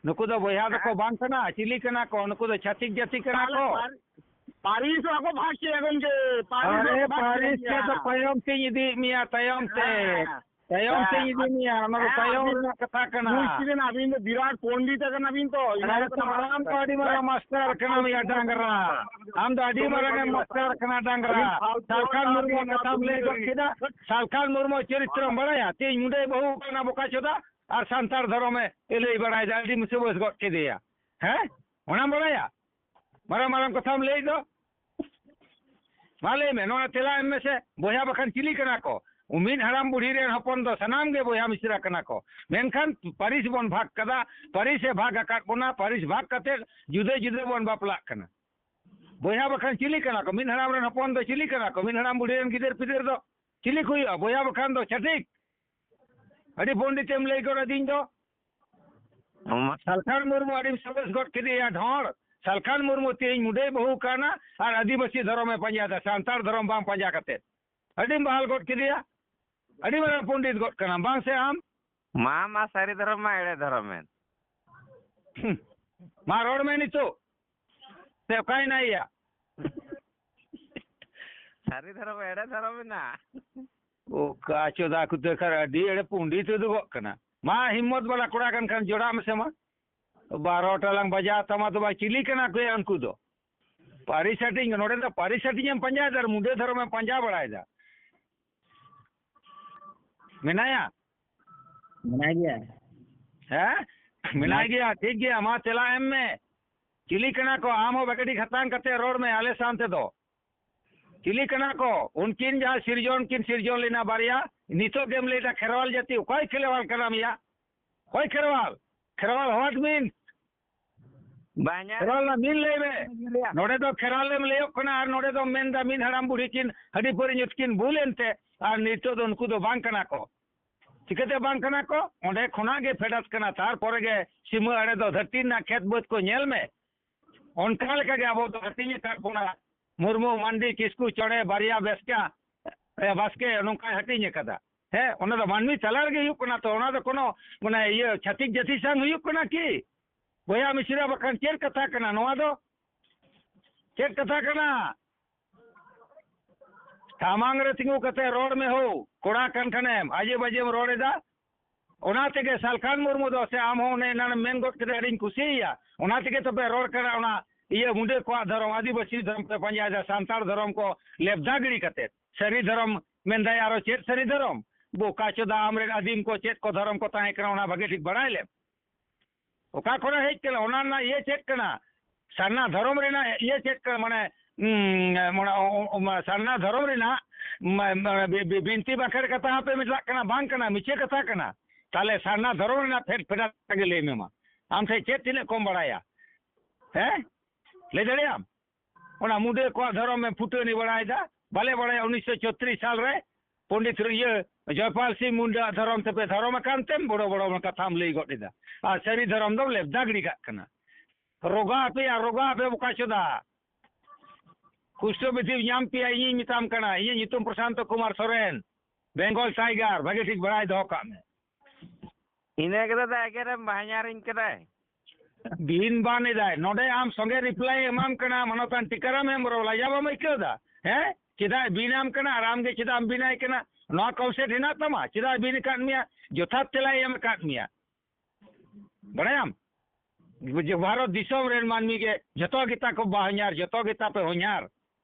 ᱱᱩᱠᱩ ᱫᱚ ᱵᱚᱭᱦᱟ ᱫᱚᱠᱚ ᱦᱮᱸ᱾ ᱵᱟᱝ ᱠᱟᱱᱟ? ᱪᱤᱞᱤ ᱠᱟᱱᱟ ᱠᱚ? ᱱᱩᱠᱩ ᱫᱚ ᱪᱷᱟᱹᱛᱤᱠ ᱡᱟᱹᱛᱤ ᱠᱟᱱᱟ ᱛᱟᱦᱞᱮ ᱠᱚ? ᱯᱟᱨ-, ᱯᱟᱹᱨᱤᱥ ᱦᱚᱸ ᱵᱟᱠᱚ ᱵᱷᱟᱜᱽ ᱠᱮᱭᱟ ᱜᱚᱢᱠᱮ, ᱯᱟᱹᱨᱤᱥ ᱟᱨᱮ, ᱦᱚᱸ ᱵᱟᱠᱚ ᱵᱷᱟᱜᱽ ᱠᱮᱭᱟ᱾ ᱪᱮᱫ ᱫᱚ ᱛᱟᱭᱚᱢ ᱛᱮᱧ ᱤᱫᱤᱭᱮᱫ ᱢᱮᱭᱟ, ᱛᱟᱭᱚᱢ ᱛᱮ᱾ ᱦᱮᱸ᱾ ᱛᱟᱭᱚᱢ ᱛᱮᱧ ᱦᱮᱸ᱾ ᱤᱫᱤ ᱢᱮᱭᱟ, ᱚᱱᱟ ᱫᱚ ᱦᱮᱸ, ᱛᱟᱭᱚᱢ ᱟᱹᱵᱤᱱ ᱨᱮᱱᱟᱜ ᱠᱟᱛᱷᱟ ᱠᱟᱱᱟ᱾ ᱵᱩᱡᱽ ᱠᱮᱫᱟ ᱵᱤᱱ, ᱟᱹᱵᱤᱱ ᱫᱚ ᱵᱤᱨᱟᱴ ᱯᱚᱱᱰᱤᱛ ᱠᱟᱱᱟ ᱵᱤᱱ ᱛᱚ, ᱤᱱᱟᱹ ᱟᱨ ᱠᱟᱛᱮ ᱛᱟᱢᱟᱢ ᱫᱚ ᱟᱹᱰᱤ ᱢᱟᱨᱟᱝ ᱢᱟᱥᱴᱟᱨ ᱠᱟᱱᱟᱢ ᱭᱟ ᱰᱟᱝᱨᱟ᱾ ᱟᱢ ᱫᱚ ᱟᱹᱰᱤ ᱢᱟᱨᱟᱝ ᱮᱢ ᱢᱟᱥᱴᱟᱨ ᱠᱟᱱᱟ ᱰᱟᱝᱨᱟ᱾ ᱟᱹᱵᱤᱱ ᱯᱷᱟᱞᱛᱩ ᱥᱟᱞᱠᱷᱟᱱ ᱢᱩᱨᱢᱩ ᱠᱟᱛᱷᱟᱢ ᱞᱟᱹᱭ ᱜᱚᱫ ᱠᱮᱫᱟ᱾ ᱥᱟᱞᱠᱷᱟᱱ ᱢᱩᱨᱢᱩ ᱪᱚᱨᱤᱛᱨᱚᱢ ᱵᱟᱲᱟᱭᱟ? ᱛᱮᱦᱮᱧ ᱢᱩᱸᱰᱟᱹᱭ ᱵᱟᱹᱦᱩ ᱠᱟᱱᱟ ᱵᱚᱠᱟ ᱪᱳᱫᱟ ᱟᱨ ᱥᱟᱱᱛᱟᱲ ᱫᱷᱚᱨᱚᱢᱮ ᱞᱟᱹᱭ ᱵᱟᱲᱟᱭᱮᱫᱟ, ᱟᱹᱰᱤ ᱢᱩᱥᱟᱹᱵᱟᱹᱥ ᱜᱚᱫ ᱠᱮᱫᱮᱭᱟ᱾ ᱦᱮᱸ? ᱚᱱᱟᱢ ᱵᱟᱲᱟᱭᱟ? ᱢᱟᱨᱟᱝ ᱢᱟᱨᱟᱝ ᱠᱟᱛᱷᱟᱢ ᱞᱟᱹᱭᱮᱫ ᱫᱚ᱾ ᱢᱟ ᱞᱟᱹᱭ ᱢᱮ, ᱱᱚᱣᱟ ᱛᱮᱞᱟ ᱮᱢ ᱢᱮᱥᱮ, ᱵᱚᱭᱦᱟ ᱵᱟᱠᱷᱟᱱ ᱪᱤᱞᱤ ᱠᱟᱱᱟ ᱠᱚ? ᱢᱤᱫ ᱦᱟᱲᱟᱢ ᱵᱩᱲᱦᱤ ᱨᱮᱱ ᱦᱚᱯᱚᱱ ᱫᱚ ᱥᱟᱱᱟᱢ ᱜᱮ ᱵᱚᱭᱦᱟ ᱢᱤᱥᱨᱟ ᱠᱟᱱᱟ ᱠᱚ᱾ ᱢᱮᱱᱠᱷᱟᱱ ᱯᱟᱹᱨᱤᱥ ᱵᱚᱱ ᱵᱷᱟᱜᱽ ᱠᱟᱫᱟ, ᱯᱟᱹᱨᱤᱥ ᱮ ᱵᱷᱟᱜᱽ ᱟᱠᱟᱫ ᱵᱚᱱᱟ, ᱯᱟᱹᱨᱤᱥ ᱵᱷᱟᱜᱽ ᱠᱟᱛᱮ ᱡᱩᱫᱟᱹ ᱡᱩᱫᱟᱹ ᱵᱚᱱ ᱵᱟᱯᱞᱟᱜ ᱠᱟᱱᱟ᱾ ᱵᱚᱭᱦᱟ ᱵᱟᱠᱷᱟᱱ ᱪᱤᱞᱤ ᱠᱟᱱᱟ ᱠᱚ? ᱢᱤᱫ ᱦᱟᱲᱟᱢ ᱨᱮᱱ ᱦᱚᱯᱚᱱ ᱫᱚ ᱪᱤᱞᱤ ᱠᱟᱱᱟ ᱠᱚ? ᱢᱤᱫ ᱦᱟᱲᱟᱢ ᱵᱩᱲᱦᱤ ᱨᱮᱱ ᱜᱤᱫᱟᱹᱨ ᱯᱤᱫᱟᱹᱨ ᱫᱚ ᱪᱤᱞᱤ ᱠᱚ ᱦᱩᱭᱩᱜᱼᱟ? ᱵᱚᱭᱦᱟ ᱵᱟᱠᱷᱟᱱ ᱫᱚ ᱪᱷᱟᱹᱛᱤᱠ᱾ ᱟᱹᱰᱤ ᱯᱚᱱᱰᱤᱛ ᱮᱢ ᱞᱟᱹᱭ ᱜᱚᱫ ᱟᱹᱫᱤᱧ ᱫᱚ᱾ ᱢᱟ- ᱥᱟᱞᱠᱷᱟᱱ ᱢᱩᱨᱢᱩ ᱟᱹᱰᱤᱢ ᱥᱟᱵᱮᱥ ᱜᱚᱫ ᱠᱮᱫᱮᱭᱟ ᱰᱷᱚᱸᱲ᱾ ᱥᱟᱞᱠᱷᱟᱱ ᱢᱩᱨᱢᱩ ᱛᱮᱦᱮᱧ ᱢᱩᱰᱟᱹᱭ ᱵᱟᱹᱦᱩ ᱠᱟᱱᱟ ᱟᱨ ᱟᱹᱫᱤᱵᱟᱹᱥᱤ ᱫᱷᱚᱨᱚᱢᱮ ᱯᱟᱸᱡᱟᱭᱮᱫᱟ, ᱥᱟᱱᱛᱟᱲ ᱫᱷᱚᱨᱚᱢ ᱵᱟᱝ ᱯᱟᱸᱡᱟ ᱠᱟᱛᱮ᱾ ᱟᱹᱰᱤᱢ ᱵᱟᱦᱟᱞ ᱜᱚᱫ ᱠᱮᱫᱮᱭᱟ, ᱟᱹᱰᱤ ᱢᱟᱨᱟᱝ ᱯᱚᱱᱰᱤᱛ ᱜᱚᱫ ᱠᱟᱱᱟᱢ, ᱵᱟᱝ ᱥᱮ ᱟᱢ? ᱢᱟ, ᱢᱟ, ᱥᱟᱹᱨᱤ ᱫᱷᱚᱨᱚᱢ ᱢᱟ ᱮᱲᱮ ᱫᱷᱚᱨᱚᱢ ᱮᱱ᱾ ᱦᱩᱸ᱾ ᱢᱟ ᱨᱚᱲ ᱢᱮ ᱱᱤᱛᱚᱜ, ᱥᱮ ᱚᱠᱟᱭᱮᱱᱟᱭ ᱭᱟ? ᱥᱟᱹᱨᱤ ᱫᱷᱚᱨᱚᱢ ᱮᱲᱮ ᱫᱷᱚᱨᱚᱢ ᱮᱱᱟ᱾ ᱚᱠᱟ ᱪᱚᱫᱟ ᱠᱩᱛᱟᱹ ᱠᱷᱟᱨ ᱟᱹᱰᱤ ᱮᱲᱮ ᱯᱚᱱᱰᱤᱛ ᱩᱫᱩᱜᱚᱜ ᱠᱟᱱᱟ᱾ ᱢᱟ ᱦᱤᱢᱢᱚᱛ ᱵᱟᱞᱟ ᱠᱚᱲᱟ ᱠᱟᱱ ᱠᱷᱟᱱ ᱡᱚᱲᱟᱜ ᱢᱮᱥᱮ ᱢᱟ᱾ ᱵᱟᱨᱚᱴᱟ ᱞᱟᱝ ᱵᱟᱡᱟᱣ ᱛᱟᱢᱟ ᱛᱚ ᱵᱟ, ᱪᱤᱞᱤ ᱠᱟᱱᱟ ᱠᱚ ᱭᱟ ᱩᱱᱠᱩ ᱫᱚ? ᱯᱟᱹᱨᱤᱥ ᱦᱟᱹᱴᱤᱧ, ᱱᱚᱰᱮ ᱫᱚ ᱯᱟᱹᱨᱤᱥ ᱦᱟᱹᱴᱤᱧ ᱮᱢ ᱯᱟᱸᱡᱟᱭᱮᱫᱟ ᱟᱨ ᱢᱩᱰᱟᱹ ᱫᱷᱚᱨᱚᱢ ᱮᱢ ᱯᱟᱸᱡᱟ ᱵᱟᱲᱟᱭᱮᱫᱟ᱾ ᱢᱮᱱᱟᱭᱟ? ᱢᱮᱱᱟᱭ ᱜᱮᱭᱟ᱾ ᱦᱮᱸ? ᱢᱮᱱᱟᱭ ᱢᱮᱱᱟᱭ- ᱜᱮᱭᱟ, ᱴᱷᱤᱠ ᱜᱮᱭᱟ, ᱢᱟ ᱛᱮᱞᱟ ᱮᱢ ᱢᱮ᱾ ᱪᱤᱞᱤ ᱠᱟᱱᱟ ᱠᱚ? ᱟᱢ ᱦᱚᱸ ᱵᱷᱟᱜᱮ ᱴᱷᱤᱠ ᱦᱟᱛᱟᱝ ᱠᱟᱛᱮ ᱨᱚᱲ ᱢᱮ ᱟᱞᱮ ᱥᱟᱶ ᱛᱮᱫᱚ᱾ ᱪᱤᱞᱤ ᱠᱟᱱᱟ ᱠᱚ? ᱩᱱᱠᱤᱱ ᱡᱟᱦᱟᱸ ᱥᱤᱨᱡᱚᱱ ᱠᱤᱱ ᱥᱤᱨᱡᱚᱱ ᱞᱮᱱᱟ ᱵᱟᱨᱭᱟ, ᱱᱤᱛᱚᱜ ᱜᱮᱢ ᱞᱟᱹᱭᱫᱟ ᱠᱷᱮᱨᱣᱟᱞ ᱡᱟᱹᱛᱤ, ᱚᱠᱚᱭ ᱠᱷᱮᱨᱣᱟᱞ ᱠᱟᱱᱟᱢ ᱭᱟ? ᱚᱠᱚᱭ ᱠᱷᱮᱨᱣᱟᱞ? Kherwal what means? ᱵᱟᱝ ᱧᱟ- ᱠᱷᱮᱨᱣᱟᱞ ᱨᱮᱱᱟᱜ ᱢᱤᱱ ᱞᱟᱹᱭ ᱢᱮ᱾ ᱱᱚᱰᱮ ᱫᱚ ᱠᱷᱮᱨᱣᱟᱞ ᱮᱢ ᱞᱟᱹᱭᱚᱜ ᱠᱟᱱᱟ ᱟᱨ ᱱᱚᱰᱮ ᱫᱚᱢ ᱢᱮᱱᱫᱟ ᱢᱤᱫ ᱦᱟᱲᱟᱢ ᱵᱩᱲᱦᱤ ᱠᱤᱱ ᱦᱟᱺᱰᱤ ᱯᱟᱹᱣᱨᱟᱹ ᱧᱩ ᱛᱮᱠᱤᱱ ᱵᱩᱞ ᱮᱱᱛᱮ, ᱟᱨ ᱱᱤᱛᱚᱜ ᱫᱚ ᱱᱩᱠᱩ ᱫᱚ ᱵᱟᱝ ᱠᱟᱱᱟ ᱠᱚ᱾ ᱪᱤᱠᱟᱹᱛᱮ ᱵᱟᱝ ᱠᱟᱱᱟ ᱠᱚ? ᱚᱸᱰᱮ ᱠᱷᱚᱱᱟᱜ ᱜᱮ ᱯᱷᱮᱰᱟᱛ ᱠᱟᱱᱟ, ᱛᱟᱨᱯᱚᱨᱮ ᱜᱮ ᱥᱤᱢᱟᱹ ᱟᱲᱮ ᱫᱚ ᱫᱷᱟᱹᱨᱛᱤ ᱨᱮᱱᱟᱜ ᱠᱷᱮᱛ ᱵᱟᱹᱫᱽ ᱠᱚ ᱧᱮᱞ ᱢᱮ᱾ ᱚᱱᱠᱟ ᱞᱮᱠᱟ ᱜᱮ ᱟᱵᱚ ᱫᱚ ᱦᱟᱹᱴᱤᱧ ᱟᱠᱟᱫ ᱵᱚᱱᱟ᱾ ᱢᱩᱨᱢᱩ, ᱢᱟᱱᱰᱤ, ᱠᱤᱥᱠᱩ, ᱪᱚᱬᱮ, ᱵᱟᱨᱭᱟ ᱵᱮᱥᱠᱟ, ᱮ, ᱵᱟᱥᱠᱮ, ᱱᱚᱝᱠᱟᱭ ᱦᱟᱹᱴᱤᱧ ᱟᱠᱟᱫᱟ᱾ ᱦᱮᱸ, ᱚᱱᱟ ᱫᱚ ᱢᱟᱹᱱᱢᱤ ᱛᱟᱞᱟ ᱨᱮᱜᱮ ᱦᱩᱭᱩᱜ ᱠᱟᱱᱟ ᱛᱚ, ᱚᱱᱟ ᱫᱚ ᱠᱳᱱᱳ, ᱢᱟᱱᱮ, ᱤᱭᱟᱹ, ᱪᱷᱟᱹᱛᱤᱠ ᱡᱟᱹᱛᱤ ᱥᱟᱝ ᱦᱩᱭᱩᱜ ᱠᱟᱱᱟ ᱠᱤ? ᱵᱚᱭᱦᱟ ᱢᱤᱥᱨᱟ ᱵᱟᱠᱷᱟᱱ ᱪᱮᱫ ᱠᱟᱛᱷᱟ ᱠᱟᱱᱟ ᱱᱚᱣᱟ ᱫᱚ? ᱪᱮᱫ ᱠᱟᱛᱷᱟ ᱠᱟᱱᱟ? ᱥᱟᱢᱟᱝ ᱨᱮ ᱛᱤᱸᱜᱩ ᱠᱟᱛᱮ ᱨᱚᱲ ᱢᱮ ᱦᱳ, ᱠᱚᱲᱟ ᱠᱟᱱ ᱠᱷᱟᱱᱮᱢ, ᱟᱡᱮ ᱵᱟᱡᱮᱢ ᱨᱚᱲ ᱮᱫᱟ᱾ ᱚᱱᱟ ᱛᱮᱜᱮ ᱥᱟᱞᱠᱷᱟᱱ ᱢᱩᱨᱢᱩ ᱫᱚ ᱥᱮ ᱟᱢ ᱦᱚᱸ ᱚᱱᱮ ᱮᱱᱟᱱᱮᱢ ᱢᱮᱱ ᱜᱚᱫ ᱠᱮᱫᱟ, ᱟᱹᱰᱤᱧ ᱠᱩᱥᱤᱭᱟᱭᱟ᱾ ᱚᱱᱟ ᱛᱮᱜᱮ ᱛᱚᱯᱮ ᱨᱚᱲ ᱠᱟᱱᱟ, ᱚᱱᱟ ᱤᱭᱟᱹ ᱢᱩᱸᱰᱟᱹ ᱠᱚᱣᱟᱜ ᱫᱷᱚᱨᱚᱢ, ᱟᱹᱫᱤᱵᱟᱹᱥᱤ ᱫᱷᱚᱨᱚᱢ ᱯᱮ ᱯᱟᱸᱡᱟᱭᱮᱫᱟ, ᱥᱟᱱᱛᱟᱲ ᱫᱷᱚᱨᱚᱢ ᱠᱚ ᱞᱮᱵᱫᱟ ᱜᱤᱲᱤ ᱠᱟᱛᱮ᱾ ᱥᱟᱹᱨᱤ ᱫᱷᱚᱨᱚᱢ ᱢᱮᱱᱫᱟᱭ, ᱟᱨᱚ ᱪᱮᱫ ᱥᱟᱹᱨᱤ ᱫᱷᱚᱨᱚᱢ? ᱵᱚᱠᱟ ᱪᱳᱫᱟ, ᱟᱢᱨᱮᱱ ᱟᱹᱫᱤᱢ ᱠᱚ ᱪᱮᱫ ᱠᱚ ᱫᱷᱚᱨᱚᱢ ᱠᱚ ᱛᱟᱦᱮᱸ ᱠᱟᱱᱟ, ᱚᱱᱟ ᱵᱷᱟᱜᱮ ᱴᱷᱤᱠ ᱵᱟᱲᱟᱭ ᱞᱮᱢ᱾ ᱚᱠᱟ ᱠᱷᱚᱱᱮ ᱦᱮᱡ ᱠᱟᱱᱟ, ᱚᱱᱟ ᱨᱮᱱᱟᱜ ᱤᱭᱟᱹ ᱪᱮᱫ ᱠᱟᱱᱟ, ᱥᱟᱨᱱᱟ ᱫᱷᱚᱨᱚᱢ ᱨᱮᱱᱟᱜ ᱤᱭᱟᱹ ᱪᱮᱫ ᱠᱟᱱᱟ, ᱢᱟᱱᱮ, ᱩᱸ, ᱢᱟᱱᱮ, ᱚ, ᱚ, ᱚ, ᱢᱟ-, ᱥᱟᱨᱱᱟ ᱫᱷᱚᱨᱚᱢ ᱨᱮᱱᱟᱜ ᱢᱟ-, ᱢᱟ-, ᱵᱤ-, ᱵᱤ-, ᱵᱤᱱᱛᱤ ᱵᱟᱠᱷᱮᱲ ᱠᱟᱛᱷᱟ ᱦᱚᱸᱯᱮ ᱢᱮᱛᱟᱜ ᱠᱟᱱᱟ, ᱵᱟᱝ ᱠᱟᱱᱟ, ᱢᱤᱪᱷᱟᱹ ᱠᱟᱛᱷᱟ ᱠᱟᱱᱟ᱾ ᱛᱟᱦᱞᱮ ᱥᱟᱨᱱᱟ ᱫᱷᱚᱨᱚᱢ ᱨᱮᱱᱟᱜ ᱯᱷᱮᱰ ᱯᱷᱮᱰᱟᱛ ᱜᱮ ᱞᱟᱹᱭ ᱢᱮ ᱢᱟ᱾ ᱟᱢ ᱴᱷᱮᱱ ᱪᱮᱫ ᱛᱤᱱᱟᱹᱜ ᱠᱚᱢ ᱵᱟᱲᱟᱭᱟ? ᱦᱮᱸ? ᱞᱟᱹᱭ ᱫᱟᱲᱮᱭᱟᱜ ᱟᱢ? ᱚᱱᱟ ᱢᱩᱰᱟᱹ ᱠᱚᱣᱟᱜ ᱫᱷᱚᱨᱚᱢ ᱮᱢ ᱯᱷᱩᱴᱟᱹᱱᱤ ᱵᱟᱲᱟᱭᱮᱫᱟ᱾ ᱵᱟᱞᱮ ᱵᱟᱲᱟᱭᱟ ᱩᱱᱤᱥᱥᱚ ᱪᱷᱚᱛᱨᱤᱥ ᱥᱟᱞ ᱨᱮ ᱯᱚᱱᱰᱤᱛ ᱤᱭᱟᱹ ᱡᱚᱭᱯᱟᱞ ᱥᱤᱝ ᱢᱩᱱᱰᱟᱹ ᱟᱜ ᱫᱷᱚᱨᱚᱢ ᱛᱮᱯᱮ ᱫᱷᱚᱨᱚᱢ ᱟᱠᱟᱱ ᱛᱮᱢ ᱵᱚᱲᱚ ᱵᱚᱲᱚ ᱠᱟᱛᱷᱟᱢ ᱞᱟᱹᱭ ᱜᱚᱫ ᱮᱫᱟ᱾ ᱟᱨ ᱥᱟᱹᱨᱤ ᱫᱷᱚᱨᱚᱢ ᱫᱚᱢ ᱞᱮᱵᱫᱟ ᱜᱤᱰᱤ ᱠᱟᱜ ᱠᱟᱱᱟ᱾ ᱨᱚᱜᱟ ᱟᱯᱮᱭᱟ, ᱨᱚᱜᱟ ᱟᱯᱮ ᱵᱚᱠᱟ ᱪᱚᱫᱟ᱾ ᱠᱩᱥᱴᱚ ᱵᱤᱫᱷᱤ ᱧᱟᱢ ᱯᱮᱭᱟ, ᱤᱧᱤᱧ ᱢᱮᱛᱟᱢ ᱠᱟᱱᱟ᱾ ᱤᱧᱟᱹᱜ ᱧᱩᱛᱩᱢ ᱯᱨᱚᱥᱟᱱᱛᱚ ᱠᱩᱢᱟᱨ ᱥᱚᱨᱮᱱ, ᱵᱮᱝᱜᱚᱞ ᱴᱟᱭᱜᱟᱨ᱾ ᱵᱷᱟᱜᱮ ᱴᱷᱤᱠ ᱵᱟᱲᱟᱭ ᱫᱚᱦᱚ ᱠᱟᱜ ᱢᱮ᱾ ᱤᱱᱟᱹ ᱜᱮ ᱫᱟᱫᱟ, ᱮᱜᱮᱨᱮᱢ ᱵᱟᱦᱧᱟᱨᱤᱧ ᱠᱟᱱᱟᱭ᱾ ᱵᱤᱱ ᱵᱟᱱ ᱮᱫᱟᱭ᱾ ᱱᱚᱰᱮ ᱟᱢ ᱥᱚᱸᱜᱮ ᱨᱤᱯᱞᱟᱭ ᱮᱢᱟᱢ ᱠᱟᱱᱟ ᱢᱟᱱᱚᱛᱟᱱ ᱴᱤᱠᱟᱨᱟᱢ ᱦᱮᱢᱵᱨᱚᱢ, ᱞᱟᱡᱟ ᱵᱟᱢ ᱟᱹᱭᱠᱟᱹᱣ ᱮᱫᱟ? ᱦᱮᱸ? ᱪᱮᱫᱟᱜ ᱵᱤᱱ ᱟᱢ ᱠᱟᱱᱟ ᱟᱨ ᱟᱢ ᱜᱮ ᱪᱮᱫᱟᱜ ᱮᱢ ᱵᱤᱱᱟᱭ ᱠᱟᱱᱟ? ᱱᱚᱣᱟ ᱠᱚᱱᱥᱮᱯᱴ ᱦᱮᱱᱟᱜ ᱛᱟᱢᱟ? ᱪᱮᱫᱟᱜ ᱵᱤᱱ ᱟᱠᱟᱫ ᱢᱮᱭᱟ? ᱡᱚᱛᱷᱟᱛ ᱛᱮᱞᱟᱭ ᱮᱢ ᱟᱠᱟᱫ ᱢᱮᱭᱟ᱾ ᱵᱟᱲᱟᱭᱟᱢ? ᱡᱮ ᱵᱷᱟᱨᱚᱛ ᱫᱤᱥᱚᱢ ᱨᱮᱱ ᱢᱟᱹᱱᱢᱤ ᱜᱮ ᱡᱚᱛᱚ ᱜᱮᱛᱟ ᱠᱚ ᱵᱟᱦᱧᱟᱨ, ᱡᱚᱛᱚ ᱜᱮᱛᱟ ᱯᱮ ᱦᱚᱧᱦᱟᱨ᱾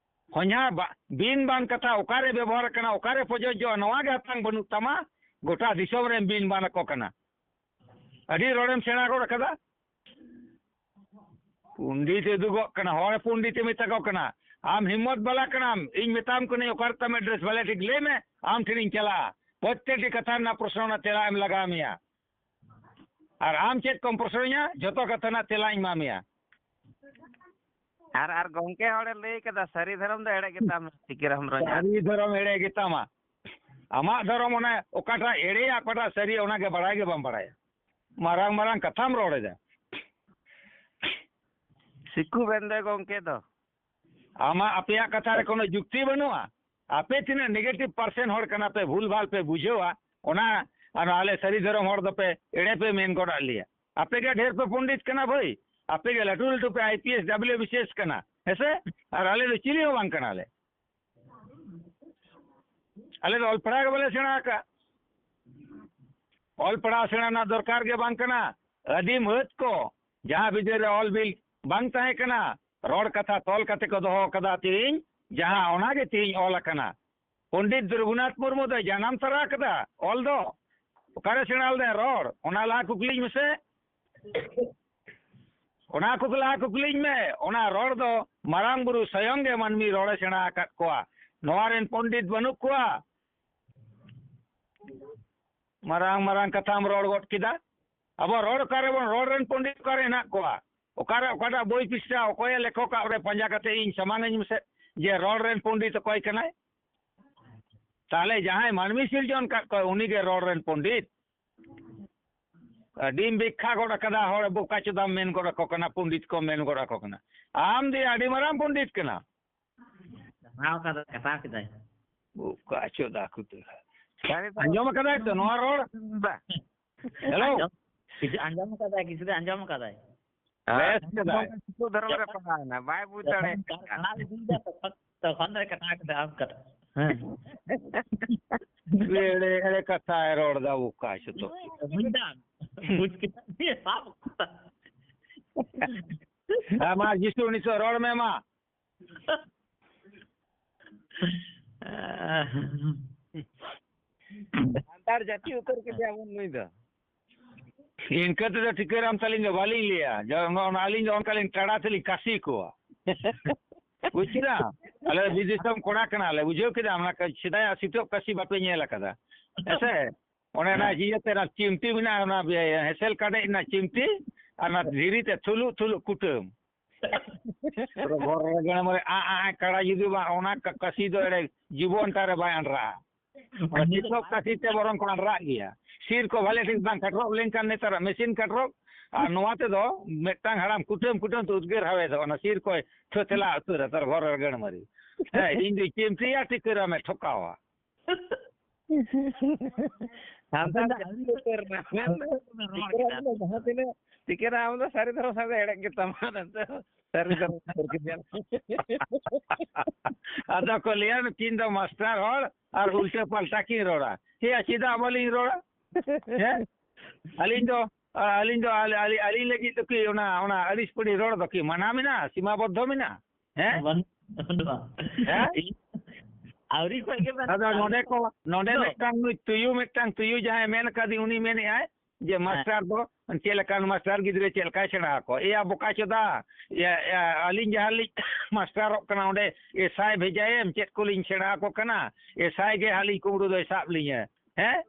ᱦᱚᱧᱦᱟᱨ ᱵᱟ-, ᱵᱤᱱ ᱵᱟᱱ ᱠᱟᱛᱷᱟ ᱚᱠᱟᱨᱮ ᱵᱮᱵᱚᱦᱟᱨ ᱠᱟᱱᱟ, ᱚᱠᱟᱨᱮ ᱯᱨᱚᱡᱳᱡᱽᱡᱚᱜᱼᱟ, ᱱᱚᱣᱟ ᱜᱮ ᱦᱟᱛᱟᱝ ᱵᱟᱹᱱᱩᱜ ᱛᱟᱢᱟ᱾ ᱜᱚᱴᱟ ᱫᱤᱥᱚᱢ ᱨᱮᱱ ᱵᱤᱱ ᱵᱟᱱ ᱟᱠᱚ ᱠᱟᱱᱟ᱾ ᱟᱹᱰᱤ ᱨᱚᱲᱮᱢ ᱥᱮᱬᱟ ᱜᱚᱫ ᱟᱠᱟᱫᱟ᱾ ᱯᱚᱱᱰᱤᱛ ᱮ ᱩᱫᱩᱜᱚᱜ ᱠᱟᱱᱟ, ᱦᱚᱲ ᱯᱚᱱᱰᱤᱛ ᱮ ᱢᱮᱛᱟ ᱠᱚ ᱠᱟᱱᱟ᱾ ᱟᱢ ᱦᱤᱢᱢᱚᱛ ᱵᱟᱞᱟ ᱠᱟᱱᱟᱢ, ᱤᱧ ᱢᱮᱛᱟᱢ ᱠᱟᱹᱱᱟᱹᱧ ᱚᱠᱟᱨᱮ ᱛᱟᱢ ᱮᱰᱨᱮᱥ, ᱵᱷᱟᱞᱮ ᱴᱷᱤᱠ ᱞᱟᱹᱭ ᱢᱮ, ᱟᱢ ᱴᱷᱮᱱᱤᱧ ᱪᱟᱞᱟᱜᱼᱟ᱾ ᱯᱨᱚᱛᱛᱮᱠᱴᱤ ᱠᱟᱛᱷᱟ ᱨᱮᱱᱟᱜ ᱯᱨᱚᱥᱱᱚ ᱨᱮᱱᱟᱜ ᱛᱮᱞᱟ ᱮᱢ ᱞᱟᱜᱟᱣ ᱢᱮᱭᱟ᱾ ᱟᱨ ᱟᱢ ᱪᱮᱫ ᱠᱚᱢ ᱯᱨᱚᱥᱱᱚᱧᱟ, ᱡᱷᱚᱛᱚ ᱠᱟᱛᱷᱟ ᱨᱮᱱᱟᱜ ᱛᱮᱞᱟᱧ ᱮᱢᱟ ᱢᱮᱭᱟ᱾ ᱟᱨ, ᱟᱨ ᱜᱚᱝᱠᱮ ᱦᱚᱲᱮ ᱞᱟᱹᱭ ᱠᱟᱫᱟ, ᱥᱟᱹᱨᱤ ᱫᱷᱚᱨᱚᱢ ᱫᱚ ᱮᱲᱮ ᱜᱮᱛᱟᱢ, ᱴᱤᱠᱟᱹᱨᱟᱢ ᱨᱚᱡᱟ᱾ ᱥᱟᱹᱨᱤ ᱫᱷᱚᱨᱚᱢ ᱮᱲᱮ ᱜᱮᱛᱟᱢᱟ᱾ ᱟᱢᱟᱜ ᱫᱷᱚᱨᱚᱢ ᱚᱱᱮ ᱚᱠᱟᱴᱟᱜ ᱮᱲᱮᱭᱟ, ᱚᱠᱟᱴᱟᱜ ᱥᱟᱹᱨᱤᱭᱟ, ᱚᱱᱟᱜᱮ ᱵᱟᱲᱟᱭ ᱜᱮ ᱵᱟᱢ ᱵᱟᱲᱟᱭᱟ᱾ ᱢᱟᱨᱟᱝ ᱢᱟᱨᱟᱝ ᱠᱟᱛᱷᱟᱢ ᱨᱚᱲ ᱮᱫᱟ᱾ ᱥᱤᱠᱩ ᱵᱮᱱᱫᱮ ᱜᱚᱝᱠᱮ ᱫᱚ᱾ ᱟᱢᱟᱜ, ᱟᱯᱮᱭᱟᱜ ᱠᱟᱛᱷᱟ ᱨᱮ ᱠᱳᱱᱳ ᱡᱩᱠᱛᱤ ᱵᱟᱹᱱᱩᱜᱼᱟ᱾ ᱟᱯᱮ ᱛᱤᱱᱟᱹᱜ negative percent ᱦᱚᱲ ᱠᱟᱱᱟ ᱯᱮ, ᱵᱷᱩᱞ ᱵᱷᱟᱞ ᱯᱮ ᱵᱩᱡᱷᱟᱹᱣᱟ, ᱚᱱᱟ, ᱟᱨ ᱟᱞᱮ ᱥᱟᱹᱨᱤ ᱫᱷᱚᱨᱚᱢ ᱦᱚᱲ ᱫᱚᱯᱮ ᱮᱲᱮ ᱯᱮ ᱢᱮᱱ ᱜᱚᱫ ᱟᱫ ᱞᱮᱭᱟ᱾ ᱟᱯᱮ ᱜᱮ ᱰᱷᱮᱨ ᱯᱮ ᱯᱚᱱᱰᱤᱛ ᱠᱟᱱᱟ ᱵᱷᱟᱹᱭ, ᱟᱯᱮ ᱜᱮ ᱞᱟᱹᱴᱩ ᱞᱟᱹᱴᱩ ᱯᱮ I P S, W B C S ᱠᱟᱱᱟ, ᱦᱮᱸᱥᱮ? ᱟᱨ ᱟᱞᱮ ᱫᱚ ᱪᱤᱞᱤ ᱦᱚᱸ ᱵᱟᱝ ᱠᱟᱱᱟᱞᱮ᱾ ᱟᱞᱮ ᱫᱚ ᱚᱞ ᱯᱟᱲᱦᱟᱣ ᱜᱮ ᱵᱟᱞᱮ ᱥᱮᱬᱟ ᱟᱠᱟᱫ᱾ ᱚᱞ ᱯᱟᱲᱦᱟᱣ ᱥᱮᱬᱟ ᱨᱮᱱᱟᱜ ᱫᱚᱨᱠᱟᱨ ᱜᱮ ᱵᱟᱝ ᱠᱟᱱᱟ᱾ ᱟᱹᱫᱤᱢ ᱦᱟᱹᱛ ᱠᱚ, ᱡᱟᱦᱟᱸ ᱵᱤᱫᱟᱹᱞ ᱨᱮ ᱚᱞ ᱵᱤᱞ ᱵᱟᱝ ᱛᱟᱦᱮᱸ ᱠᱟᱱᱟ, ᱨᱚᱲ ᱠᱟᱛᱷᱟ ᱛᱚᱞ ᱠᱟᱛᱮ ᱠᱚ ᱫᱚᱦᱚ ᱠᱟᱫᱟ ᱛᱤᱦᱤᱧ, ᱡᱟᱦᱟᱸ ᱚᱱᱟ ᱜᱮ ᱛᱤᱦᱤᱧ ᱚᱞ ᱟᱠᱟᱱᱟ᱾ ᱯᱚᱱᱰᱤᱛ ᱨᱚᱜᱷᱩᱱᱟᱛᱷ ᱢᱩᱨᱢᱩ ᱫᱚᱭ ᱡᱟᱱᱟᱢ ᱛᱚᱨᱟ ᱠᱟᱫᱟ ᱚᱞ ᱫᱚ? ᱚᱠᱟᱨᱮ ᱥᱮᱬᱟ ᱞᱮᱫᱟᱭ ᱨᱚᱲ? ᱚᱱᱟ ᱞᱟᱦᱟ ᱠᱩᱠᱞᱤᱧ ᱢᱮᱥᱮ᱾ ᱚᱱᱟ ᱠᱩᱠᱞᱤ ᱞᱟᱦᱟ ᱠᱩᱠᱞᱤᱧ ᱢᱮ᱾ ᱚᱱᱟ ᱨᱚᱲ ᱫᱚ ᱢᱟᱨᱟᱝ ᱵᱩᱨᱩ ᱥᱚᱭᱚᱝ ᱜᱮ ᱢᱟᱹᱱᱢᱤ ᱨᱚᱲᱮ ᱥᱮᱬᱟ ᱟᱠᱟᱫ ᱠᱚᱣᱟ᱾ ᱱᱚᱣᱟ ᱨᱮᱱ ᱯᱚᱱᱰᱤᱛ ᱵᱟᱹᱱᱩᱜ ᱠᱚᱣᱟ? ᱢᱟᱨᱟᱝ ᱢᱟᱨᱟᱝ ᱠᱟᱛᱷᱟᱢ ᱨᱚᱲ ᱜᱚᱫ ᱠᱮᱫᱟ᱾ ᱟᱵᱚ ᱨᱚᱲ ᱚᱠᱟᱨᱮ ᱵᱚᱱ, ᱨᱚᱲ ᱨᱮᱱ ᱯᱚᱱᱰᱤᱛ ᱚᱠᱟᱨᱮ ᱦᱮᱱᱟᱜ ᱠᱚᱣᱟ? ᱚᱠᱟᱨᱮ, ᱚᱠᱟᱴᱟᱜ ᱵᱳᱭ ᱯᱤᱥᱴᱟ, ᱚᱠᱚᱭᱮ ᱞᱮᱠᱷᱚᱠᱟ, ᱚᱸᱰᱮ ᱯᱟᱸᱡᱟ ᱠᱟᱛᱮ ᱤᱧ ᱥᱟᱢᱟᱝ ᱟᱹᱧ ᱢᱮᱥᱮ, ᱡᱮ ᱨᱚᱲ ᱨᱮᱱ ᱯᱚᱱᱰᱤᱛ ᱚᱠᱚᱭ ᱠᱟᱱᱟᱭ? ᱛᱟᱦᱞᱮ ᱡᱟᱦᱟᱸᱭ ᱢᱟᱹᱱᱢᱤ ᱥᱤᱨᱡᱚᱱ ᱠᱟᱫ ᱠᱚᱣᱟ, ᱩᱱᱤᱜᱮ ᱨᱚᱲ ᱨᱮᱱ ᱯᱚᱱᱰᱤᱛ᱾ ᱟᱹᱰᱤᱢ ᱵᱮᱠᱠᱷᱟ ᱜᱚᱫ ᱟᱠᱟᱫᱟ, ᱦᱚᱲ ᱵᱚᱠᱟ ᱪᱚᱫᱟᱢ ᱢᱮᱱ ᱜᱚᱫ ᱟᱠᱚ ᱠᱟᱱᱟ, ᱯᱚᱱᱰᱤᱛ ᱠᱚ ᱢᱮᱱ ᱜᱚᱫ ᱟᱠᱚ ᱠᱟᱱᱟ᱾ ᱟᱢ ᱫᱚ ᱟᱹᱰᱤ ᱢᱟᱨᱟᱝ ᱯᱚᱱᱰᱤᱛ ᱠᱟᱱᱟ᱾ ᱠᱟᱴᱟᱣ ᱠᱟᱫᱟᱭ, ᱠᱟᱴᱟᱣ ᱠᱮᱫᱟᱭ᱾ ᱵᱚᱠᱟ ᱪᱚᱫᱟ ᱠᱚ ᱫᱚ᱾ ᱥᱟᱹᱨᱤ ᱫᱚ ᱟᱸᱡᱚᱢ ᱟᱠᱟᱫᱟᱭ ᱛᱚ ᱱᱚᱣᱟ ᱨᱚᱲ? ᱫᱟ᱾ ᱦᱮᱞᱳ᱾ ᱟᱸᱡᱚᱢ, ᱠᱤᱪᱷᱩ ᱟᱸᱡᱚᱢ ᱟᱠᱟᱫᱟᱭ, ᱠᱤᱪᱷᱩ ᱫᱚ ᱟᱸᱡᱚᱢ ᱟᱠᱟᱫᱟᱭ᱾ ᱵᱮᱥ ᱠᱮᱫᱟᱭ᱾ ᱥᱤᱛᱩ ᱫᱷᱚᱨᱚᱢ ᱨᱮ ᱯᱟᱲᱦᱟᱣ ᱮᱱᱟ, ᱵᱟᱭ ᱵᱩᱡᱽ ᱡᱚᱠᱷᱚᱱ ᱫᱟᱲᱮᱭᱟᱜ ᱠᱟᱱᱟ᱾ ᱠᱟᱨᱠᱷᱟᱱᱟ ᱤᱫᱤᱭᱮᱫᱟ, ᱛᱚᱠᱷᱚᱱ, ᱛᱚᱠᱷᱚᱱ ᱫᱚᱭ ᱠᱟᱴᱟᱣ ᱠᱮᱫᱟ, ᱟᱢ ᱠᱟᱴᱟ-, ᱦᱮᱸ᱾ ᱮᱲᱮ, ᱮᱲᱮ ᱠᱟᱛᱷᱟᱭ ᱨᱚᱲ ᱫᱟ, ᱵᱚᱠᱟ ᱪᱚᱫᱟ᱾ ᱵᱩᱡᱽ ᱫᱟᱢ? ᱵᱩᱡᱽ ᱠᱮᱫᱟ᱾ ᱥᱟᱵ ᱠᱟᱫᱟ᱾ ᱦᱮᱸ, ᱢᱟ ᱡᱤᱥᱩ ᱱᱤᱛᱚᱜ ᱨᱚᱲ ᱢᱮ ᱢᱟ᱾ ᱥᱟᱱᱛᱟᱲ ᱡᱟᱹᱛᱤ ᱩᱛᱟᱹᱨ ᱠᱮᱫᱮᱭᱟ ᱵᱚᱱ ᱱᱩᱭ ᱫᱚ᱾ ᱤᱱᱠᱟᱹ ᱛᱮᱫᱚ ᱴᱤᱠᱟᱹᱨᱟᱢ ᱛᱟᱹᱞᱤᱧ ᱫᱚ ᱵᱟᱹᱞᱤᱧ ᱞᱟᱹᱭᱟ᱾ ᱡᱟ-, ᱚᱱᱟ, ᱚᱱᱟ ᱟᱹᱞᱤᱧ ᱫᱚ ᱚᱱᱠᱟ ᱞᱤᱧ ᱠᱟᱲᱟ ᱛᱮᱞᱤᱧ ᱠᱟᱹᱥᱤ ᱠᱚᱣᱟ᱾ ᱵᱩᱡᱽ ᱠᱮᱫᱟᱢ? ᱟᱞᱮ ᱵᱤᱨ ᱫᱤᱥᱚᱢ ᱠᱚᱲᱟ ᱠᱟᱱᱟᱞᱮ, ᱵᱩᱡᱷᱟᱹᱣ ᱠᱮᱫᱟᱢ? ᱚᱱᱟ ᱠᱟ-, ᱥᱮᱫᱟᱭᱟᱜ ᱥᱤᱛᱩᱜ ᱠᱟᱹᱥᱤ ᱵᱟᱯᱮ ᱧᱮᱞ ᱟᱠᱟᱫᱟ, ᱦᱮᱸ ᱥᱮ? ᱚᱱᱮ ᱚᱱᱟ ᱦᱮᱸ᱾ ᱤᱭᱟᱹᱛᱮ ᱚᱱᱟ ᱪᱤᱢᱴᱤ ᱢᱮᱱᱟᱜᱼᱟ, ᱚᱱᱟ ᱦᱮᱸᱥᱮᱞ ᱠᱟᱰᱮᱡ ᱨᱮᱱᱟᱜ ᱪᱤᱢᱴᱤ, ᱟᱨ ᱚᱱᱟ ᱫᱷᱤᱨᱤ ᱛᱮ ᱛᱷᱩᱞᱩᱜ ᱛᱷᱩᱞᱩᱜ ᱠᱩᱴᱟᱹᱢ᱾ ᱯᱩᱨᱟᱹ ᱜᱚᱨ ᱨᱮᱜᱮ ᱢᱟᱱᱮ ᱟᱸ, ᱟᱸ, ᱟᱸ, ᱠᱟᱲᱟ ᱡᱩᱫᱤ ᱵᱟᱝ, ᱚᱱᱟ ᱠᱟ-, ᱠᱟᱹᱥᱤ ᱫᱚ ᱮᱲᱮ ᱡᱤᱵᱚᱱ ᱴᱟᱜ ᱨᱮ ᱵᱟᱭ ᱟᱸᱰᱨᱟᱜᱼᱟ᱾ ᱚᱱᱟ ᱪᱤᱛᱨᱚᱠ ᱠᱟᱹᱥᱤ ᱛᱮ ᱵᱚᱨᱚᱝ ᱠᱚ ᱟᱸᱰᱨᱟᱜ ᱜᱮᱭᱟ᱾ ᱥᱤᱨ ᱠᱚ ᱵᱷᱟᱞᱮ ᱴᱷᱤᱠ ᱵᱟᱝ ᱠᱟᱴᱨᱚᱜ ᱞᱮᱱᱠᱷᱟᱱ ᱱᱮᱛᱟᱨᱟᱜ ᱢᱮᱥᱤᱱ ᱠᱟᱴᱨᱚᱜ, ᱟᱨ ᱱᱚᱣᱟ ᱛᱮᱫᱚ ᱢᱤᱫᱴᱟᱝ ᱦᱟᱲᱟᱢ ᱠᱩᱴᱟᱹᱢ ᱠᱩᱴᱟᱹᱢ ᱛᱮ ᱩᱫᱽᱜᱟᱹᱨ ᱦᱟᱣᱮᱫᱚᱜ, ᱚᱱᱟ ᱥᱤᱨ ᱠᱚᱭ ᱛᱷᱚᱛᱮᱞᱟ ᱩᱛᱟᱹᱨᱟ, ᱛᱟᱨ ᱜᱚᱨ ᱨᱮ ᱜᱟᱹᱲ ᱢᱟᱹᱨᱤ᱾ ᱦᱮᱸ, ᱤᱧ ᱫᱚ ᱪᱤᱢᱴᱤᱭᱟ ᱴᱤᱠᱟᱹᱨᱟᱢᱮ ᱴᱷᱚᱠᱟᱣᱟ᱾ ᱥᱟᱱᱛᱟᱲ ᱡᱟᱹᱛᱤ ᱩᱛᱟᱹᱨ ᱮᱱᱟ᱾ ᱢᱮᱱ ᱫᱚ ᱨᱚᱲ ᱠᱮᱫᱟ᱾ ᱴᱤᱠᱟᱹᱨᱟᱢ ᱫᱚ ᱡᱟᱦᱟᱸ ᱛᱤᱱᱟᱹᱜ, ᱴᱤᱠᱟᱹᱨᱟᱢ ᱫᱚ ᱥᱟᱹᱨᱤ ᱫᱷᱚᱨᱚᱢ ᱥᱟᱶ ᱫᱚ ᱮᱲᱮ ᱜᱮ ᱛᱟᱢᱟ, ᱱᱚᱛᱮ ᱥᱟᱹᱨᱤ ᱫᱷᱚᱨᱚᱢ ᱩᱛᱟᱹᱨ ᱠᱮᱫᱮᱭᱟ᱾ ᱟᱫᱚ ᱠᱚ ᱞᱟᱹᱭᱟ, ᱱᱩᱠᱤᱱ ᱫᱚ ᱢᱟᱥᱴᱟᱨ ᱦᱚᱲ ᱟᱨ ᱩᱞᱴᱟᱹ ᱯᱟᱞᱴᱟ ᱠᱤᱱ ᱨᱚᱲᱟ᱾ ᱦᱮᱸ, ᱪᱮᱫᱟᱜ ᱵᱟᱹᱞᱤᱧ ᱨᱚᱲᱟ? ᱦᱮᱸ? ᱟᱹᱞᱤᱧ ᱫᱚ, ᱟᱹᱞᱤᱧ ᱫᱚ, ᱟᱹᱞᱤᱧ, ᱟᱹᱞᱤᱧ ᱞᱟᱹᱜᱤᱫ ᱫᱚ ᱠᱤ ᱚᱱᱟ, ᱚᱱᱟ ᱟᱹᱲᱤᱥ ᱯᱟᱹᱲᱤᱥ ᱨᱚᱲ ᱫᱚ ᱠᱤ ᱢᱟᱱᱟ ᱢᱮᱱᱟᱜᱼᱟ, ᱥᱤᱢᱟ ᱵᱚᱫᱽᱫᱷᱚ ᱢᱮᱱᱟᱜᱼᱟ? ᱦᱮᱸ? ᱵᱟᱹᱱᱩᱜ, ᱵᱟᱹᱱᱩᱜᱼᱟ᱾ ᱦᱮᱸ? ᱤᱧ ᱟᱹᱣᱨᱤ ᱠᱷᱚᱡ ᱜᱮ ᱢᱮᱱ ᱟᱫᱚ ᱠᱟᱜ ᱱᱚᱰᱮ ᱠᱚ, ᱱᱚᱰᱮ ᱫᱚ᱾ ᱢᱤᱫᱴᱟᱝ ᱱᱩᱭ ᱛᱩᱭᱩ, ᱢᱤᱫᱴᱟᱝ ᱛᱩᱭᱩ ᱡᱟᱦᱟᱸᱭ ᱢᱮᱱ ᱟᱠᱟᱫᱤᱧ, ᱩᱱᱤ ᱢᱮᱱᱮᱫᱼᱟᱭ, ᱡᱮ ᱦᱮᱸ᱾ ᱢᱟᱥᱴᱟᱨ ᱫᱚ ᱪᱮᱫ ᱞᱮᱠᱟᱱ ᱢᱟᱥᱴᱟᱨ, ᱜᱤᱫᱽᱨᱟᱹ ᱪᱮᱫ ᱞᱮᱠᱟᱭ ᱥᱮᱬᱟ ᱟᱠᱚᱣᱟ? ᱮᱭᱟ ᱵᱚᱠᱟ ᱪᱚᱫᱟ, ᱮᱭᱟ, ᱮᱭᱟ, ᱟᱹᱞᱤᱧ ᱡᱟᱦᱟᱸ ᱞᱤᱧ ᱢᱟᱥᱴᱟᱨᱚᱜ ᱠᱟᱱᱟ, ᱚᱸᱰᱮ ᱮᱥᱟᱭ ᱵᱷᱮᱡᱟᱭᱮᱢ, ᱪᱮᱫ ᱠᱚᱞᱤᱧ ᱥᱮᱬᱟ ᱟᱠᱚ ᱠᱟᱱᱟ? ᱮᱥᱟᱭ ᱜᱮ ᱦᱟᱹᱞᱤ ᱠᱩᱢᱵᱽᱲᱩ ᱫᱚᱭ ᱥᱟᱵ ᱞᱤᱧᱟ, ᱦᱮᱸ?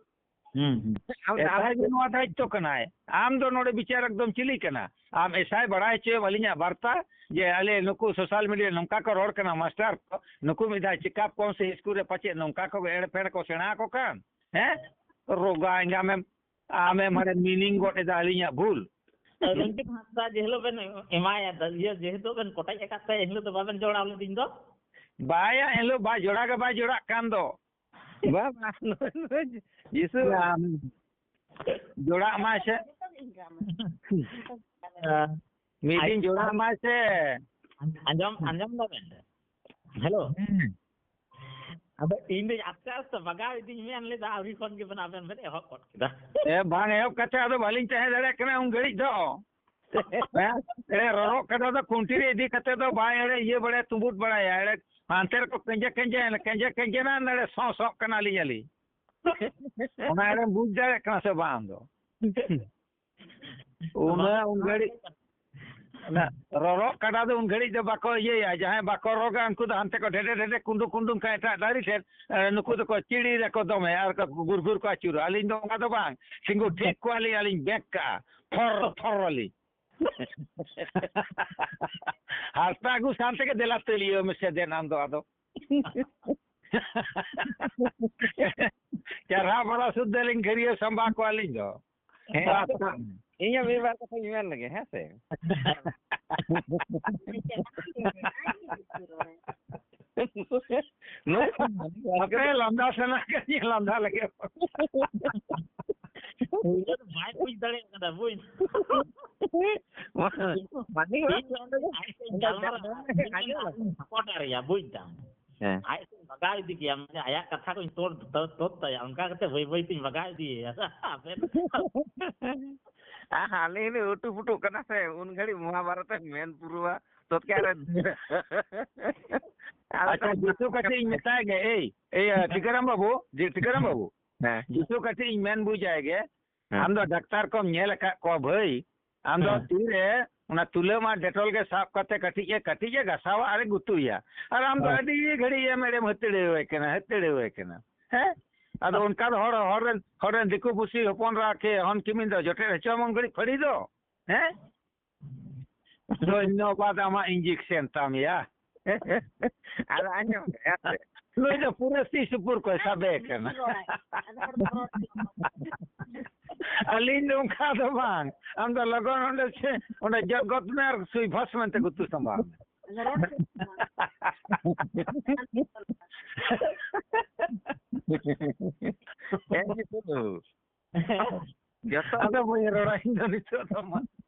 ᱦᱩᱸ, ᱦᱩᱸ᱾ ᱟᱢ ᱮᱥᱟᱭ ᱜᱮ ᱱᱚᱣᱟ ᱫᱟᱭᱤᱛᱛᱚ ᱠᱟᱱᱟᱭ᱾ ᱟᱢ ᱫᱚ ᱱᱚᱰᱮ ᱵᱤᱪᱟᱨᱚᱠ ᱫᱚᱢ ᱪᱤᱞᱤ ᱠᱟᱱᱟ? ᱟᱢ ᱮᱥᱟᱭ ᱵᱟᱲᱟᱭ ᱦᱚᱪᱚᱭᱮᱢ ᱟᱹᱞᱤᱧᱟᱜ ᱵᱟᱨᱛᱟ, ᱡᱮ ᱟᱞᱮ ᱱᱩᱠᱩ social media ᱱᱚᱝᱠᱟ ᱠᱚ ᱨᱚᱲ ᱠᱟᱱᱟ ᱢᱟᱥᱴᱟᱨ ᱠᱚ, ᱱᱩᱠᱩ ᱢᱤᱫ ᱫᱷᱟᱣ check up ᱠᱚᱢ ᱥᱮ ᱤᱥᱠᱩᱞ ᱨᱮ ᱯᱟᱪᱮᱫ ᱱᱚᱝᱠᱟ ᱠᱚ ᱮᱲᱮ ᱯᱷᱮᱲ ᱠᱚ ᱥᱮᱬᱟ ᱟᱠᱚ ᱠᱟᱱ, ᱦᱮᱸ? ᱨᱳᱜᱟ ᱮᱸᱜᱟᱢᱮᱢ, ᱟᱢᱮᱢ ᱦᱟᱸᱰᱮ meaning ᱜᱚᱫ ᱮᱫᱟ ᱟᱹᱞᱤᱧᱟᱜ ᱵᱷᱩᱞ᱾ ᱨᱚᱧᱡᱤᱛ ᱦᱟᱸᱥᱫᱟ ᱡᱮ ᱦᱤᱞᱳᱜ ᱵᱮᱱ ᱮᱢᱟᱭᱟ, ᱤᱭᱟᱹ, ᱡᱮ ᱦᱤᱞᱳᱜ ᱵᱮᱱ ᱠᱚᱴᱮᱡ ᱟᱠᱟᱫ ᱛᱟᱭᱟ, ᱮᱱ ᱦᱤᱞᱳᱜ ᱫᱚ ᱵᱟᱵᱮᱱ ᱡᱚᱲᱟᱣ ᱞᱤᱫᱤᱧ ᱫᱚ? ᱵᱟᱭᱟ, ᱮᱱ ᱦᱤᱞᱳᱜ ᱵᱟᱭ ᱡᱚᱲᱟ ᱜᱮ ᱵᱟᱭ ᱡᱚᱲᱟᱜ ᱠᱟᱱ ᱫᱚ᱾ ᱵᱟ, ᱵᱟ, ᱱᱩᱭ, ᱱᱩᱭ ᱡᱤᱥᱩ᱾ ᱡᱚᱲᱟᱜ ᱢᱟᱭ ᱥᱮ᱾ ᱦᱮᱸ᱾ ᱢᱤᱫ ᱫᱤᱱ ᱡᱚᱲᱟᱜ ᱢᱟᱭ ᱥᱮ᱾ ᱟᱸᱡᱚᱢ, ᱟᱸᱡᱚᱢ ᱫᱟᱵᱮᱱ? ᱦᱮᱞᱳ᱾ ᱦᱮᱸ᱾ ᱟᱫᱚ ᱤᱧ ᱫᱚ ᱟᱥᱛᱮ ᱟᱥᱛᱮ ᱵᱟᱜᱟᱣ ᱤᱫᱤᱧ ᱢᱮ ᱞᱟᱹᱭᱫᱟ, ᱟᱹᱣᱨᱤ ᱠᱷᱚᱱ ᱜᱮ ᱵᱮᱱ ᱟᱵᱮᱱ ᱵᱮᱱ ᱮᱦᱚᱵ ᱜᱚᱫ ᱠᱮᱫᱟ᱾ ᱮ, ᱵᱟᱝ ᱮᱦᱚᱵ ᱠᱟᱛᱮ ᱟᱫᱚ ᱵᱟᱹᱞᱤᱧ ᱛᱟᱦᱮᱸ ᱫᱟᱲᱮᱭᱟᱜ ᱠᱟᱱᱟ ᱩᱱ ᱜᱷᱟᱹᱲᱤᱡ ᱫᱚ᱾ ᱦᱮᱸ? ᱮ, ᱨᱚᱨᱚᱜ ᱠᱟᱰᱟ ᱫᱚ ᱠᱩᱱᱴᱤ ᱨᱮ ᱤᱫᱤ ᱠᱟᱛᱮ ᱫᱚ ᱵᱟᱭ ᱮᱲᱮ ᱤᱭᱟᱹ ᱵᱟᱲᱟᱭᱟ, ᱛᱩᱸᱵᱩᱫ ᱵᱟᱲᱟᱭᱟ᱾ ᱮᱲᱮ ᱦᱟᱱᱛᱮ ᱨᱮᱠᱚ ᱠᱮᱸᱡᱮ ᱠᱮᱸᱡᱮ, ᱠᱮᱸᱡᱮ ᱠᱮᱸᱡᱮ ᱱᱟ ᱱᱚᱰᱮ ᱥᱚᱸ ᱥᱚᱸ ᱠᱟᱱᱟᱞᱤᱧ ᱟᱹᱞᱤᱧ᱾ ᱚᱱᱟ ᱮᱲᱮᱢ ᱵᱩᱡᱽ ᱫᱟᱲᱮᱭᱟᱜ ᱠᱟᱱᱟ ᱥᱮ ᱵᱟᱝ ᱫᱚ? ᱚᱱᱟ ᱩᱱ ᱜᱷᱟᱹᱲᱤᱡ ᱚᱱᱟ ᱨᱚᱨᱚᱜ ᱠᱟᱰᱟ ᱫᱚ ᱩᱱ ᱜᱷᱟᱹᱲᱤᱡ ᱫᱚ ᱵᱟᱠᱚ ᱤᱭᱟᱹᱭᱟ, ᱡᱟᱦᱟᱸᱭ ᱵᱟᱠᱚ ᱨᱚᱜᱟ ᱩᱱᱠᱩ ᱫᱚ ᱦᱟᱱᱛᱮ ᱠᱚ ᱰᱷᱮᱰᱮ ᱰᱷᱮᱰᱮ ᱠᱩᱸᱰᱩ ᱠᱩᱸᱰᱩ ᱠᱷᱟᱱ ᱮᱴᱟᱜ ᱰᱟᱹᱨᱤ ᱴᱷᱮᱱ, ᱮ, ᱱᱩᱠᱩ ᱫᱚᱠᱚ ᱪᱤᱲᱤᱨ ᱟᱠᱚ ᱫᱚᱢᱮ ᱟᱨ ᱠᱚ ᱜᱩᱨ ᱜᱩᱨ ᱠᱚ ᱟᱹᱪᱩᱨᱚᱜᱼᱟ᱾ ᱟᱹᱞᱤᱧ ᱫᱚ ᱚᱱᱠᱟ ᱫᱚ ᱵᱟᱝ, ᱛᱤᱸᱜᱩ ᱴᱷᱤᱠ ᱠᱚᱣᱟᱞᱤᱧ, ᱟᱹᱞᱤᱧ ᱵᱮᱸᱠ ᱠᱟᱜᱼᱟ, ᱯᱷᱚᱨ ᱯᱷᱚᱨ ᱟᱹᱞᱤᱧ᱾ ᱦᱟᱨᱛᱟ ᱟᱹᱜᱩ ᱥᱟᱶ ᱛᱮᱜᱮ ᱫᱮᱞᱟ ᱛᱟᱹᱲᱤᱭᱟᱹ ᱢᱮᱥᱮ ᱫᱮᱱ ᱟᱢ ᱫᱚ ᱟᱫᱚ᱾ ᱪᱟᱨᱦᱟ ᱵᱟᱲᱟ ᱥᱩᱫᱽᱫᱷᱟᱹ ᱞᱤᱧ ᱜᱷᱟᱹᱨᱭᱟᱹ ᱥᱟᱢᱵᱟ ᱠᱚᱣᱟᱞᱤᱧ ᱫᱚ᱾ ᱦᱮᱸ, ᱟᱪᱪᱷᱟ᱾ ᱤᱧ ᱦᱚᱸ ᱢᱤᱫ ᱵᱟᱨ ᱠᱟᱛᱷᱟᱧ ᱢᱮᱱ ᱞᱮᱜᱮ, ᱦᱮᱸ ᱥᱮ? ᱱᱩᱠᱩ ᱦᱟᱯᱮ, ᱞᱟᱸᱫᱟ ᱥᱟᱱᱟ ᱠᱟᱹᱧ, ᱞᱟᱸᱫᱟ ᱞᱮᱜᱮ᱾ ᱩᱱᱤ ᱫᱚ ᱵᱟᱭ ᱵᱩᱡᱽ ᱫᱟᱲᱮᱭᱟᱜ ᱠᱟᱱᱟ, ᱵᱩᱡᱽ᱾ ᱢᱟᱱᱤ ᱤᱧ ᱫᱚ ᱚᱸᱰᱮ ᱫᱚ ᱟᱡ ᱥᱮᱫ ᱚᱸᱰᱮ ᱜᱟᱞᱢᱟᱨᱟᱣ ᱫᱚ ᱟᱸᱡᱚᱢ ᱢᱮ, ᱟᱸᱡᱚᱢ ᱢᱮ᱾ ᱥᱟᱯᱚᱴᱟᱨ ᱮᱭᱟ, ᱵᱩᱡᱽ ᱫᱟᱢ᱾ ᱦᱮᱸ᱾ ᱟᱡ ᱥᱮᱫ ᱵᱟᱜᱟᱣ ᱤᱫᱤ ᱠᱮᱭᱟ, ᱢᱟᱱᱮ ᱟᱭᱟᱜ ᱠᱟᱛᱷᱟ ᱠᱚᱧ ᱛᱳᱫ, ᱛᱳᱫ, ᱛᱳᱫ ᱛᱟᱭᱟ, ᱚᱱᱠᱟ ᱠᱟᱛᱮ ᱵᱟᱹᱭ ᱵᱟᱹᱭ ᱛᱤᱧ ᱵᱟᱜᱟᱣ ᱤᱫᱤᱭᱮᱭᱟ᱾ ᱟᱵᱮᱱ ᱟᱨ ᱦᱟᱹᱱᱤ ᱦᱟᱹᱱᱤ ᱩᱴᱩ ᱯᱩᱴᱩᱜ ᱠᱟᱱᱟ ᱥᱮ, ᱩᱱ ᱜᱷᱟᱹᱲᱤᱡ ᱢᱚᱦᱟᱵᱟᱨᱚᱛ ᱮ ᱢᱮᱱ ᱯᱩᱨᱟᱹᱣᱟ, ᱛᱚᱛᱠᱟᱞ ᱨᱮ ᱫᱟᱹᱲᱟ᱾ ᱟᱫᱚ ᱟᱪᱪᱷᱟ, ᱡᱤᱥᱩ ᱠᱟᱹᱴᱤᱡ ᱤᱧ ᱢᱮᱛᱟᱭ ᱜᱮ, ᱮᱭ, ᱮᱭ, ᱴᱤᱠᱟᱹᱨᱟᱢ ᱵᱟᱹᱵᱩ, ᱡᱤ-, ᱴᱤᱠᱟᱹᱨᱟᱢ ᱵᱟᱹᱵᱩ, ᱦᱮᱸ᱾ ᱡᱤᱥᱩ ᱠᱟᱹᱴᱤᱡ ᱤᱧ ᱢᱮᱱ ᱵᱩᱡᱟᱭ ᱜᱮ, ᱦᱮᱸ᱾ ᱟᱢ ᱫᱚ ᱰᱟᱠᱛᱟᱨ ᱠᱚᱢ ᱧᱮᱞ ᱟᱠᱟᱫ ᱠᱚᱣᱟ ᱵᱷᱟᱹᱭ? ᱟᱢ ᱫᱚ ᱦᱮᱸ᱾ ᱛᱤᱨᱮ ᱚᱱᱟ ᱛᱩᱞᱟᱹᱢ ᱟᱨ ᱰᱮᱴᱚᱞ ᱜᱮ ᱥᱟᱵ ᱠᱟᱛᱮ ᱠᱟᱹᱴᱤᱡ ᱮ, ᱠᱟᱹᱴᱤᱡ ᱮ ᱜᱟᱥᱟᱣᱟ ᱟᱨ ᱮ ᱜᱩᱛᱩᱭᱟ᱾ ᱟᱨ ᱟᱢ ᱫᱚ ᱦᱮᱸ᱾ ᱟᱹᱰᱤ ᱜᱷᱟᱹᱲᱤᱡ ᱮᱢ ᱮᱲᱮᱢ ᱦᱟᱹᱛᱲᱟᱹᱣᱟᱭ ᱠᱟᱱᱟ, ᱦᱟᱹᱛᱲᱟᱹᱣᱟᱭ ᱠᱟᱱᱟ᱾ ᱦᱮᱸ? ᱟᱫᱚ ᱚᱱᱠᱟ ᱫᱚ ᱦᱚᱲ, ᱦᱚᱲ ᱨᱮᱱ, ᱦᱚᱲ ᱨᱮᱱ ᱫᱤᱠᱩ ᱯᱩᱥᱤ ᱦᱚᱯᱚᱱ ᱨᱟ ᱠᱮ ᱦᱚᱱ ᱠᱤᱢᱤᱱ ᱫᱚ ᱡᱚᱴᱮᱫ ᱦᱚᱪᱚ ᱟᱢ ᱩᱱ ᱜᱷᱟᱹᱲᱤᱡ ᱯᱷᱟᱹᱲᱤ ᱫᱚ᱾ ᱦᱮᱸ? ᱫᱷᱚᱱᱱᱚᱵᱟᱫ ᱟᱢᱟᱜ injection ᱛᱟᱢ ᱭᱟ᱾ ᱟᱫᱚ ᱟᱸᱡᱚᱢ ᱢᱮ, ᱦᱮᱸ ᱥᱮ? ᱱᱩᱭ ᱫᱚ ᱯᱩᱨᱟᱹ ᱥᱤ ᱥᱩᱯᱩᱨ ᱠᱚᱭ ᱥᱟᱵᱮ ᱠᱟᱱᱟ᱾ ᱨᱚᱲᱟᱭ᱾ ᱟᱫᱚ ᱦᱚᱲ ᱫᱚ ᱨᱚᱲ ᱟᱹᱞᱤᱧ ᱫᱚ ᱚᱱᱠᱟ ᱫᱚ ᱵᱟᱝ᱾ ᱟᱢ ᱫᱚ ᱞᱚᱜᱚᱱ ᱚᱸᱰᱮ ᱥᱮ, ᱚᱸᱰᱮ ᱡᱚᱜ ᱜᱚᱫ ᱢᱮ ᱟᱨ ᱥᱩᱭ ᱵᱷᱚᱥ ᱢᱮᱱᱛᱮ ᱜᱩᱛᱩ ᱥᱟᱢᱵᱟᱣ ᱢᱮ᱾ ᱟᱫᱚ ᱨᱚᱲ ᱦᱮᱸ, ᱜᱤᱫᱽᱨᱟᱹ᱾ ᱡᱚᱛᱚ ᱟᱫᱚ ᱵᱟᱹᱧ ᱨᱚᱲᱟ ᱤᱧ ᱫᱚ ᱱᱤᱛᱚᱜ ᱫᱚ ᱢᱟ᱾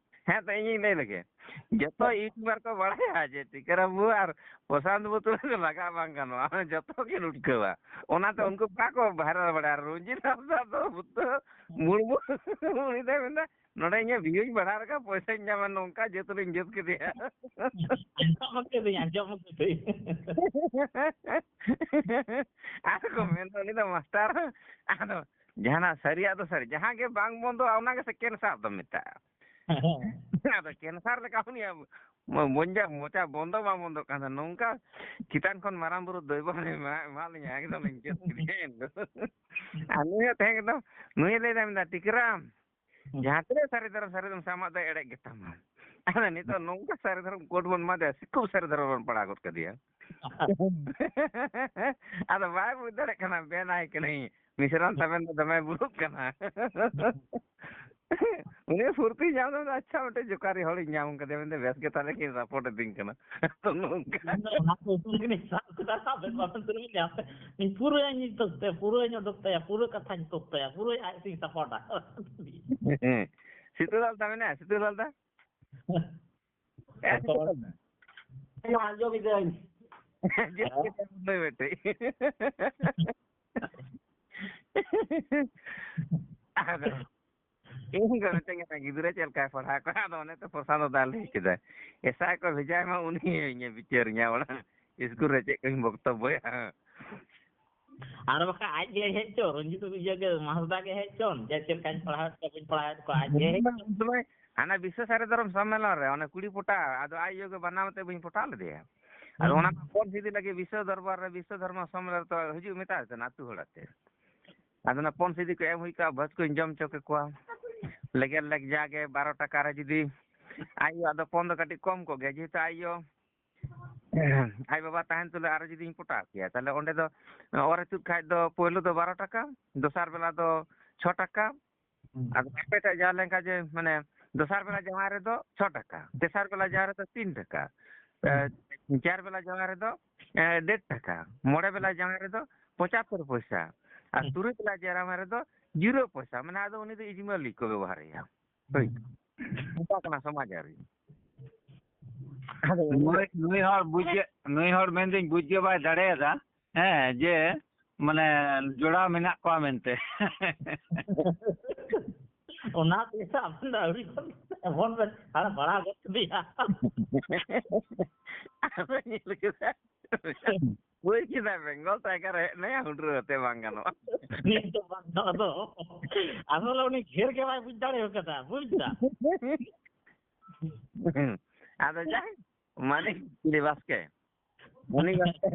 ᱦᱮᱸ, ᱛᱚ ᱤᱧᱤᱧ ᱞᱟᱹᱭ ᱞᱮᱜᱮ᱾ ᱡᱚᱛᱚ YouTuber ᱠᱚ ᱵᱟᱲᱟᱭᱟ ᱡᱮ ᱴᱤᱠᱟᱹᱨᱟᱢ ᱵᱟᱹᱵᱩ ᱟᱨ ᱯᱨᱚᱥᱟᱱᱛ ᱵᱟᱹᱵᱩ ᱛᱩᱞᱟᱹ ᱫᱚ ᱞᱟᱜᱟᱜ ᱵᱟᱝ ᱜᱟᱱᱚᱜᱼᱟ, ᱡᱚᱛᱚ ᱠᱤᱱ ᱩᱴᱠᱟᱹᱣᱟ᱾ ᱚᱱᱟᱛᱮ ᱩᱱᱠᱩ ᱵᱟᱠᱚ viral ᱵᱟᱲᱟᱭᱟ᱾ ᱟᱨ ᱨᱚᱧᱡᱤᱛ ᱦᱟᱸᱥᱫᱟ ᱫᱚ ᱵᱩᱛᱟᱹ ᱢᱩᱲᱢᱩ, ᱩᱱᱤ ᱫᱚᱭ ᱢᱮᱱᱫᱟ, "ᱱᱚᱰᱮ ᱤᱧᱟᱹᱜ view ᱧ ᱵᱟᱲᱦᱟᱣ ᱞᱮᱠᱷᱟᱱ ᱯᱚᱭᱥᱟᱧ ᱧᱟᱢᱟ", ᱱᱚᱝᱠᱟ ᱡᱟᱹᱛ ᱨᱤᱧ ᱡᱟᱹᱛ ᱠᱮᱫᱮᱭᱟ᱾ ᱟᱸᱡᱚᱢ ᱠᱮᱫᱟᱹᱧ, ᱟᱸᱡᱚᱢ ᱠᱮᱫᱟᱹᱧ᱾ ᱟᱨ ᱠᱚ ᱢᱮᱱᱫᱟ, "ᱩᱱᱤ ᱫᱚ ᱢᱟᱥᱴᱟᱨ", ᱟᱫᱚ ᱡᱟᱦᱟᱱᱟᱜ ᱥᱟᱹᱨᱤᱭᱟᱜ ᱫᱚ ᱥᱟᱹᱨᱤ, ᱡᱟᱦᱟᱸ ᱜᱮ ᱵᱟᱝ ᱵᱚᱱᱫᱚᱜᱼᱟ, ᱚᱱᱟ ᱜᱮ ᱥᱮ cancer ᱫᱚ ᱢᱮᱛᱟᱜᱼᱟ᱾ ᱟᱫᱚ cancer ᱞᱮᱠᱟ ᱩᱱᱤᱭᱟᱜ ᱢᱚ-, ᱢᱚᱧᱡᱟ-, ᱢᱚᱪᱟ ᱵᱚᱱᱫᱚ ᱵᱟᱝ ᱵᱚᱱᱫᱚᱜ ᱠᱟᱱ ᱛᱟᱦᱮᱸᱫ᱾ ᱱᱚᱝᱠᱟ ᱪᱮᱛᱟᱱ ᱠᱷᱚᱱ ᱢᱟᱨᱟᱝ ᱵᱩᱨᱩ ᱫᱚᱭᱵᱚᱱ ᱮᱢᱟ-, ᱮᱢᱟᱜ ᱞᱤᱧᱟ, ᱮᱠᱫᱚᱢ ᱞᱤᱧ ᱪᱮᱫ ᱠᱮᱫᱮᱭᱟ ᱮᱱ ᱫᱚ᱾ ᱟᱨ ᱱᱩᱭ ᱦᱚᱸ ᱛᱟᱦᱮᱸ ᱠᱟᱱᱟ, ᱱᱩᱭᱮ ᱞᱟᱹᱭᱫᱟ, ᱢᱮᱱᱫᱟ, "ᱴᱤᱠᱨᱟᱢ, ᱦᱩᱸ᱾ ᱡᱟᱦᱟᱸ ᱛᱤᱱᱟᱹᱜ ᱥᱟᱹᱨᱤ ᱫᱷᱚᱨᱚᱢ, ᱥᱟᱹᱨᱤ ᱫᱷᱚᱨᱚᱢ ᱥᱟᱢᱟᱜ ᱫᱚ ᱮᱲᱮ ᱜᱮ ᱛᱟᱢᱟ᱾ ᱟᱫᱚ ᱱᱤᱛᱚᱜ ᱱᱚᱝᱠᱟ ᱥᱟᱹᱨᱤ ᱫᱷᱚᱨᱚᱢ code ᱵᱚᱱ ᱮᱢᱟ ᱫᱮᱭᱟ, ᱥᱤᱠᱩᱵ ᱥᱟᱹᱨᱤ ᱫᱷᱚᱨᱚᱢ ᱵᱚᱱ ᱯᱟᱲᱟᱣ ᱜᱚᱫ ᱠᱟᱫᱮᱭᱟ᱾" ᱟᱫᱚ ᱵᱟᱭ ᱵᱩᱡᱽ ᱫᱟᱲᱮᱭᱟᱜ ᱠᱟᱱᱟ, ᱵᱮᱱᱟᱭ ᱠᱟᱹᱱᱟᱹᱧ᱾ ᱢᱤᱥᱨᱟᱢ ᱛᱟᱵᱮᱱ ᱫᱚ ᱫᱚᱢᱮ ᱵᱩᱨᱩᱜ ᱠᱟᱱᱟ᱾ ᱩᱱᱤ ᱯᱷᱩᱨᱛᱤ ᱧᱟᱢ ᱞᱮᱫᱟ, ᱟᱪᱪᱷᱟ, ᱢᱤᱫᱴᱮᱡ ᱡᱚᱠᱟᱨᱤ ᱦᱚᱲᱤᱧ ᱧᱟᱢ ᱠᱟᱫᱮᱭᱟ ᱢᱮᱱᱛᱮ, ᱵᱮᱥ ᱜᱮ ᱛᱟᱦᱞᱮ ᱠᱤᱱ support ᱟᱹᱫᱤᱧ ᱠᱟᱱᱟ᱾ ᱛᱚ ᱱᱚᱝᱠᱟ᱾ ᱤᱧ ᱫᱚ ᱚᱱᱟ ᱠᱚ ᱩᱥᱩᱞ ᱜᱮᱞᱤᱧ ᱥᱟᱵ ᱠᱮᱫᱟ, ᱥᱟᱵ ᱵᱮᱱ ᱵᱟᱵᱮᱱ ᱛᱩᱞᱟᱹᱣ ᱧᱟᱢ ᱯᱮ᱾ ᱤᱧ ᱯᱩᱨᱟᱹᱧ ᱛᱚᱥ ᱛᱟᱭᱟ, ᱯᱩᱨᱟᱹᱧ ᱚᱰᱚᱠ ᱛᱟᱭᱟ, ᱯᱩᱨᱟᱹ ᱠᱟᱛᱷᱟᱧ ᱛᱚᱥ ᱛᱟᱭᱟ, ᱯᱩᱨᱟᱹ ᱟᱡ ᱥᱮᱧ ᱥᱟᱯᱚᱴᱟ᱾ ᱦᱮᱸ᱾ ᱥᱤᱛᱩ ᱞᱟᱞ ᱫᱟ ᱢᱮᱱᱟᱭᱟ, ᱥᱤᱛᱩ ᱞᱟᱞ ᱫᱟ? ᱦᱮᱸ, ᱥᱤᱛᱩ ᱞᱟᱞ ᱫᱟ᱾ ᱟᱸᱡᱚᱢ ᱤᱫᱟᱹᱧ᱾ ᱡᱚᱦᱟᱨ ᱜᱮ ᱛᱟᱦᱮᱱ ᱢᱮ ᱵᱮᱴᱤ᱾ ᱟᱫᱚ ᱤᱧ ᱫᱚ ᱢᱤᱫᱴᱮᱱ ᱜᱤᱫᱽᱨᱟᱹ ᱪᱮᱫ ᱞᱮᱠᱟᱭ ᱯᱟᱲᱦᱟᱣ ᱠᱚᱣᱟ, ᱟᱫᱚ ᱚᱱᱮ ᱛᱚ ᱯᱨᱚᱥᱟᱱᱛ ᱫᱟᱫᱟ ᱞᱟᱹᱭ ᱠᱮᱫᱟᱭ, ᱮᱥᱟᱭ ᱠᱚ ᱵᱷᱮᱡᱟᱭ ᱢᱟ, ᱩᱱᱤ ᱤᱧᱮ ᱵᱤᱪᱟᱹᱨᱤᱧᱟ ᱚᱲᱟᱜ ᱤᱥᱠᱩᱞ ᱨᱮ ᱪᱮᱫ ᱠᱚᱧ ᱵᱚᱠᱛᱚᱵᱵᱚᱭᱟ᱾ ᱟᱨ ᱵᱟᱠᱷᱟᱡ ᱟᱡ ᱜᱮ ᱦᱮᱡ ᱪᱚ, ᱨᱚᱧᱡᱤᱛ ᱤᱭᱟᱹ ᱜᱮ, ᱢᱟᱦᱟᱥᱫᱟ ᱜᱮ ᱦᱮᱡ ᱪᱚᱱ, ᱡᱮ ᱪᱮᱫ ᱞᱮᱠᱟᱧ ᱯᱟᱲᱦᱟᱣᱮᱫ ᱠᱚᱣᱟ, ᱵᱟᱹᱧ ᱯᱟᱲᱦᱟᱣᱮᱫ ᱠᱚᱣᱟ, ᱟᱡ ᱜᱮ ᱦᱮᱡ᱾ ᱩᱱ ᱥᱚᱢᱚᱭ ᱦᱟᱱᱟ ᱵᱤᱥᱥᱚ ᱥᱟᱹᱨᱤ ᱫᱷᱚᱨᱚᱢ ᱥᱚᱢᱢᱮᱞᱚᱱ ᱨᱮ ᱚᱱᱮ ᱠᱩᱲᱤ ᱯᱚᱴᱟ, ᱟᱫᱚ ᱟᱡ ᱟᱭᱳ ᱜᱮ ᱵᱟᱱᱟᱣ ᱛᱮ ᱵᱟᱹᱧ ᱯᱚᱴᱟᱣ ᱞᱮᱫᱮᱭᱟ᱾ ᱟᱫᱚ ᱚᱱᱟ ᱯᱚᱱ ᱥᱤᱫᱤ ᱞᱟᱹᱜᱤᱫ ᱵᱤᱥᱥᱚ ᱫᱚᱨᱵᱟᱨ ᱨᱮ, ᱵᱤᱥᱥᱚ ᱫᱷᱚᱨᱢᱚ ᱥᱚᱢᱢᱮᱞᱚᱱ ᱨᱮ ᱛᱚ ᱦᱤᱡᱩᱜ ᱢᱮᱛᱟᱭ ᱛᱟᱦᱮᱱᱟ ᱟᱹᱛᱩ ᱦᱚᱲ ᱟᱛᱮ᱾ ᱟᱫᱚ ᱚᱱᱟ ᱯᱚᱱ ᱥᱤᱫᱤ ᱠᱚ ᱮᱢ ᱦᱩᱭ ᱠᱚᱜᱼᱟ, ᱵᱷᱚᱡᱽ ᱠᱚᱧ ᱡᱚᱢ ᱦᱚᱪᱚ ᱠᱮᱠᱚᱣᱟ, ᱞᱮᱜᱮᱨ ᱞᱮᱜ ᱡᱟᱜᱮ ᱵᱟᱨᱚ ᱴᱟᱠᱟ ᱨᱮ ᱡᱩᱫᱤ ᱟᱡ ᱟᱭᱳ, ᱟᱫᱚ ᱯᱚᱱ ᱫᱚ ᱠᱟᱹᱴᱤᱡ ᱠᱚᱢ ᱠᱚᱜ ᱜᱮᱭᱟ, ᱡᱮᱦᱮᱛᱩ ᱟᱡ ᱟᱭᱳ ᱟᱡ ᱵᱟᱵᱟ ᱛᱟᱦᱮᱱ ᱛᱩᱞᱩᱡ ᱟᱨᱚ ᱡᱩᱫᱤᱧ ᱯᱚᱴᱟᱣ ᱠᱮᱭᱟ, ᱛᱟᱦᱞᱮ ᱚᱸᱰᱮ ᱫᱚ ᱚᱨ ᱤᱛᱩᱫ ᱠᱷᱟᱡ ᱫᱚ ᱯᱳᱭᱞᱳ ᱫᱚ ᱵᱟᱨᱚ ᱴᱟᱠᱟ, ᱫᱚᱥᱟᱨ ᱵᱮᱞᱟ ᱫᱚ ᱪᱷᱚ ᱴᱟᱠᱟ, ᱟᱫᱚ ᱟᱯᱮᱴᱟᱜ ᱡᱟᱦᱟᱸ ᱞᱮᱱᱠᱷᱟᱱ ᱡᱮ, ᱢᱟᱱᱮ, ᱫᱚᱥᱟᱨ ᱵᱮᱞᱟ ᱡᱟᱶᱟᱭ ᱨᱮᱫᱚ ᱪᱷᱚ ᱴᱟᱠᱟ, ᱛᱮᱥᱟᱨ ᱵᱮᱞᱟ ᱡᱟᱶᱟᱭ ᱨᱮᱫᱚ ᱛᱤᱱ ᱴᱟᱠᱟ, ᱮ, ᱪᱟᱨ ᱵᱮᱞᱟ ᱡᱟᱶᱟᱭ ᱨᱮᱫᱚ, ᱮ, ᱰᱮᱲ ᱴᱟᱠᱟ, ᱢᱚᱬᱮ ᱵᱮᱞᱟ ᱡᱟᱶᱟᱭ ᱨᱮᱫᱚ ᱯᱚᱸᱪᱟᱛᱛᱳᱨ ᱯᱚᱭᱥᱟ, ᱟᱨ ᱛᱩᱨᱩᱭ ᱵᱮᱞᱟ ᱡᱟᱶᱟᱭ ᱨᱮᱫᱚ ᱡᱤᱨᱳ ᱯᱚᱭᱥᱟ᱾ ᱢᱟᱱᱮ, ᱟᱫᱚ ᱩᱱᱤ ᱫᱚ ᱤᱡᱽᱢᱟᱹᱞᱤ ᱠᱚ ᱵᱮᱵᱚᱦᱟᱨᱮᱭᱟ᱾ ᱦᱳᱭ, ᱚᱱᱠᱟ ᱠᱟᱱᱟ ᱥᱚᱢᱟᱡᱽ ᱟᱹᱨᱤ᱾ ᱟᱫᱚ ᱩᱱᱤ ᱫᱚ ᱱᱩᱭ ᱱᱩᱭ ᱦᱚᱲ ᱵᱩᱡᱽ ᱜᱮ, ᱱᱩᱭ ᱦᱚᱲ ᱢᱮᱱᱫᱟᱹᱧ ᱵᱩᱡᱽ ᱜᱮ ᱵᱟᱭ ᱫᱟᱲᱮᱭᱟᱫᱟ᱾ ᱦᱮᱸ, ᱡᱮ ᱢᱟᱱᱮ ᱡᱚᱲᱟᱣ ᱢᱮᱱᱟᱜ ᱠᱚᱣᱟ ᱢᱮᱱᱛᱮ᱾ ᱚᱱᱟ ᱯᱚᱭᱥᱟ ᱟᱵᱮᱱ ᱫᱚ ᱟᱹᱣᱨᱤ ᱠᱷᱚᱱ ᱮᱢᱚᱱ ᱵᱮᱱ ᱦᱟᱲ ᱵᱟᱲᱟ ᱜᱚᱫ ᱠᱮᱫᱮᱭᱟ᱾ ᱟᱫᱚ ᱧᱮᱞ ᱠᱮᱫᱟ, ᱵᱩᱡᱽ ᱠᱮᱫᱟ, ᱵᱮᱝᱜᱚᱞ ᱴᱟᱭᱜᱟᱨ ᱦᱮᱡ ᱱᱟᱭᱟ, ᱦᱩᱰᱨᱟᱹ ᱟᱛᱮ ᱵᱟᱝ ᱜᱟᱱᱚᱜᱼᱟ᱾ ᱱᱤᱛ ᱫᱚ ᱵᱟᱝ ᱫᱚ ᱟᱫᱚ ᱟᱥᱚᱞᱮ ᱩᱱᱤ ᱜᱷᱮᱨ ᱜᱮ ᱵᱟᱭ ᱵᱩᱡᱽ ᱫᱟᱲᱮ ᱟᱠᱟᱫᱟ, ᱵᱩᱡᱽ ᱫᱟ᱾ ᱟᱫᱚ ᱡᱟᱭ, ᱢᱟᱹᱱᱤᱠ ᱪᱤᱞᱤ ᱵᱟᱥᱠᱮ, ᱢᱟᱹᱱᱤᱠ ᱵᱟᱥᱠᱮ,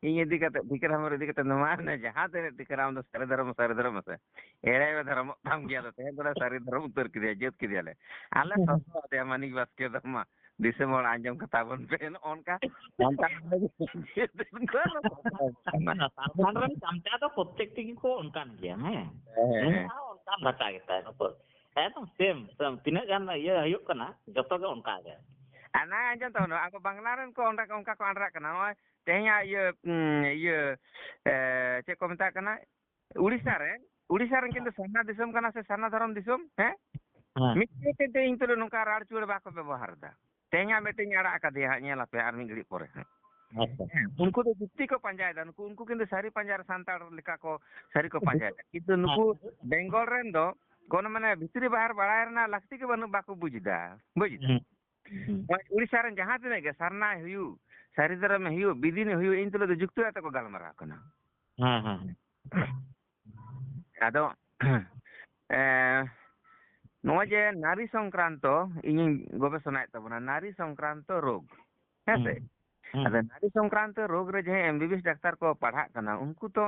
ᱤᱧ ᱤᱫᱤ ᱠᱟᱛᱮ, ᱴᱷᱤᱠᱟᱹᱨᱟᱢ ᱤᱫᱤ ᱠᱟᱛᱮ ᱱᱚᱣᱟ ᱨᱮ ᱡᱟᱦᱟᱸ ᱛᱤᱱᱟᱹᱜ ᱴᱷᱤᱠᱟᱹᱨᱟᱢ ᱫᱚ ᱥᱟᱹᱨᱤ ᱫᱷᱚᱨᱚᱢ, ᱥᱟᱹᱨᱤ ᱫᱷᱚᱨᱚᱢ ᱢᱮᱥᱮ, ᱮᱲᱮ ᱢᱮ ᱫᱷᱚᱨᱚᱢᱚᱜ ᱛᱟᱢ ᱜᱮᱭᱟ᱾ ᱟᱫᱚ ᱛᱮᱦᱮᱧ ᱫᱚᱞᱮ ᱥᱟᱹᱨᱤ ᱫᱷᱚᱨᱚᱢ ᱩᱛᱟᱹᱨ ᱠᱮᱫᱮᱭᱟ, ᱡᱟᱹᱛ ᱠᱮᱫᱮᱭᱟᱞᱮ᱾ ᱟᱞᱮ ᱥᱚᱥᱚ ᱟᱫᱮᱭᱟ ᱢᱟᱹᱱᱤᱠ ᱵᱟᱥᱠᱮ ᱫᱚ, ᱢᱟ ᱫᱤᱥᱚᱢ ᱦᱚᱲ ᱟᱸᱡᱚᱢ ᱠᱟᱛᱷᱟ ᱵᱚᱱ ᱯᱮ, ᱱᱚᱜᱼᱚ ᱱᱚᱝᱠᱟ ᱥᱟᱱᱛᱟᱲ ᱠᱚ ᱥᱟᱞᱠᱷᱟᱱ ᱨᱮᱱ ᱪᱟᱢᱪᱟ ᱫᱚ ᱯᱨᱚᱛᱮᱠ ᱛᱮᱜᱮ ᱠᱚ ᱚᱱᱠᱟᱱ ᱜᱮᱭᱟ, ᱦᱮᱸ᱾ ᱦᱮᱸ, ᱦᱮᱸ᱾ ᱱᱚᱝᱠᱟ ᱦᱚᱸ ᱚᱱᱠᱟᱱ ᱵᱷᱟᱥᱟ ᱜᱮᱛᱟᱭ ᱱᱩᱠᱩ᱾ ᱮᱠᱫᱚᱢ ᱥᱮᱢ, ᱥᱮᱢ᱾ ᱛᱤᱱᱟᱹᱜ ᱜᱟᱱ ᱤᱭᱟᱹ ᱦᱩᱭᱩᱜ ᱠᱟᱱᱟ, ᱡᱚᱛᱚ ᱜᱮ ᱚᱱᱠᱟ ᱜᱮ᱾ ᱟᱨ ᱱᱚᱜᱼᱚᱭ ᱟᱸᱡᱚᱢ ᱛᱟᱵᱚᱱ, ᱟᱵᱚ ᱵᱟᱝᱞᱟ ᱨᱮᱱ ᱠᱚ ᱚᱸᱰᱮ ᱚᱱᱠᱟ ᱠᱚ ᱟᱸᱰᱨᱟᱜ ᱠᱟᱱᱟ᱾ ᱱᱚᱜᱼᱚᱭ ᱛᱮᱦᱮᱧᱟᱜ ᱤᱭᱟᱹ, ᱩᱸ, ᱤᱭᱟᱹ, ᱮ, ᱪᱮᱫ ᱠᱚ ᱢᱮᱛᱟᱜ ᱠᱟᱱᱟ? ᱩᱲᱤᱥᱥᱟ ᱨᱮ, ᱩᱲᱤᱥᱥᱟ ᱨᱮ ᱠᱤᱱᱛᱩ ᱥᱟᱨᱱᱟ ᱫᱤᱥᱚᱢ ᱠᱟᱱᱟ ᱥᱮ ᱥᱟᱨᱱᱟ ᱫᱷᱚᱨᱚᱢ ᱫᱤᱥᱚᱢ, ᱦᱮᱸ? ᱦᱮᱸ᱾ ᱢᱤᱫᱴᱮᱱ ᱠᱤᱱᱛᱩ ᱤᱧ ᱛᱩᱞᱩᱡ ᱱᱚᱝᱠᱟ ᱨᱟᱲ ᱪᱩᱲ ᱵᱟᱠᱚ ᱵᱮᱵᱚᱦᱟᱨ ᱮᱫᱟ᱾ ᱛᱮᱦᱮᱧᱟᱜ ᱢᱤᱫᱴᱮᱱ ᱟᱲᱟᱜ ᱟᱠᱟᱫᱮᱭᱟ ᱦᱟᱸᱜ, ᱧᱮᱞ ᱟᱯᱮ ᱟᱨ ᱢᱤᱫ ᱜᱷᱟᱹᱲᱤᱡ ᱯᱚᱨᱮ ᱦᱟᱸᱜ᱾ ᱟᱪᱪᱷᱟ᱾ ᱦᱮᱸ, ᱩᱱᱠᱩ ᱫᱚ ᱡᱩᱠᱛᱤ ᱠᱚ ᱯᱟᱸᱡᱟᱭᱮᱫᱟ, ᱱᱩᱠᱩ, ᱩᱱᱠᱩ ᱠᱤᱱᱛᱩ ᱥᱟᱹᱨᱤ ᱯᱟᱸᱡᱟ ᱨᱮ ᱥᱟᱱᱛᱟᱲ ᱞᱮᱠᱟ ᱠᱚ ᱥᱟᱹᱨᱤ ᱠᱚ ᱯᱟᱸᱡᱟᱭᱮᱫᱟ, ᱠᱤᱱᱛᱩ ᱱᱩᱠᱩ ᱦᱮᱸ᱾ ᱵᱮᱝᱜᱚᱞ ᱨᱮᱱ ᱫᱚ ᱠᱳᱱᱳ ᱢᱟᱱᱮ ᱵᱷᱤᱛᱨᱤ ᱵᱟᱦᱮᱨ ᱵᱟᱲᱟᱭ ᱨᱮᱱᱟᱜ ᱞᱟᱹᱠᱛᱤ ᱜᱮ ᱵᱟᱹᱱᱩᱜ, ᱵᱟᱠᱚ ᱵᱩᱡᱽ ᱮᱫᱟ, ᱵᱩᱡᱽ ᱮᱫᱟ? ᱦᱩᱸ᱾ ᱦᱩᱸ᱾ ᱱᱚᱜᱼᱚᱭ ᱩᱲᱤᱥᱥᱟ ᱨᱮᱱ ᱡᱟᱦᱟᱸ ᱛᱤᱱᱟᱹᱜ ᱜᱮ ᱥᱟᱨᱱᱟᱭ ᱦᱩᱭᱩᱜ, ᱥᱟᱹᱨᱤ ᱫᱷᱚᱨᱚᱢᱮ ᱦᱩᱭᱩᱜ, ᱵᱤᱫᱤᱱᱮ ᱦᱩᱭᱩᱜ, ᱤᱧ ᱛᱩᱞᱩᱡ ᱫᱚ ᱡᱩᱠᱛᱤ ᱠᱟᱛᱮ ᱠᱚ ᱜᱟᱞᱢᱟᱨᱟᱣ ᱠᱟᱱᱟ᱾ ᱦᱮᱸ, ᱦᱮᱸ, ᱦᱮᱸ᱾ ᱟᱫᱚ ᱮ, ᱱᱚᱜᱼᱚᱭ ᱡᱮ ᱱᱟᱨᱤ ᱥᱚᱝᱠᱨᱟᱱᱛᱚ ᱤᱧᱤᱧ ᱜᱚᱵᱮᱥᱚᱱᱟᱭᱮᱫ ᱛᱟᱵᱚᱱᱟ, ᱱᱟᱨᱤ ᱥᱚᱝᱠᱨᱟᱱᱛᱚ ᱨᱳᱜᱽ, ᱦᱮᱸ ᱥᱮ? ᱦᱩᱸ᱾ ᱦᱩᱸ᱾ ᱟᱫᱚ ᱱᱟᱨᱤ ᱥᱚᱝᱠᱨᱟᱱᱛᱚ ᱨᱳᱜᱽ ᱨᱮ ᱡᱟᱦᱟᱸᱭ M B B S doctor ᱠᱚ ᱯᱟᱲᱦᱟᱜ ᱠᱟᱱᱟ, ᱩᱱᱠᱩ ᱛᱚ,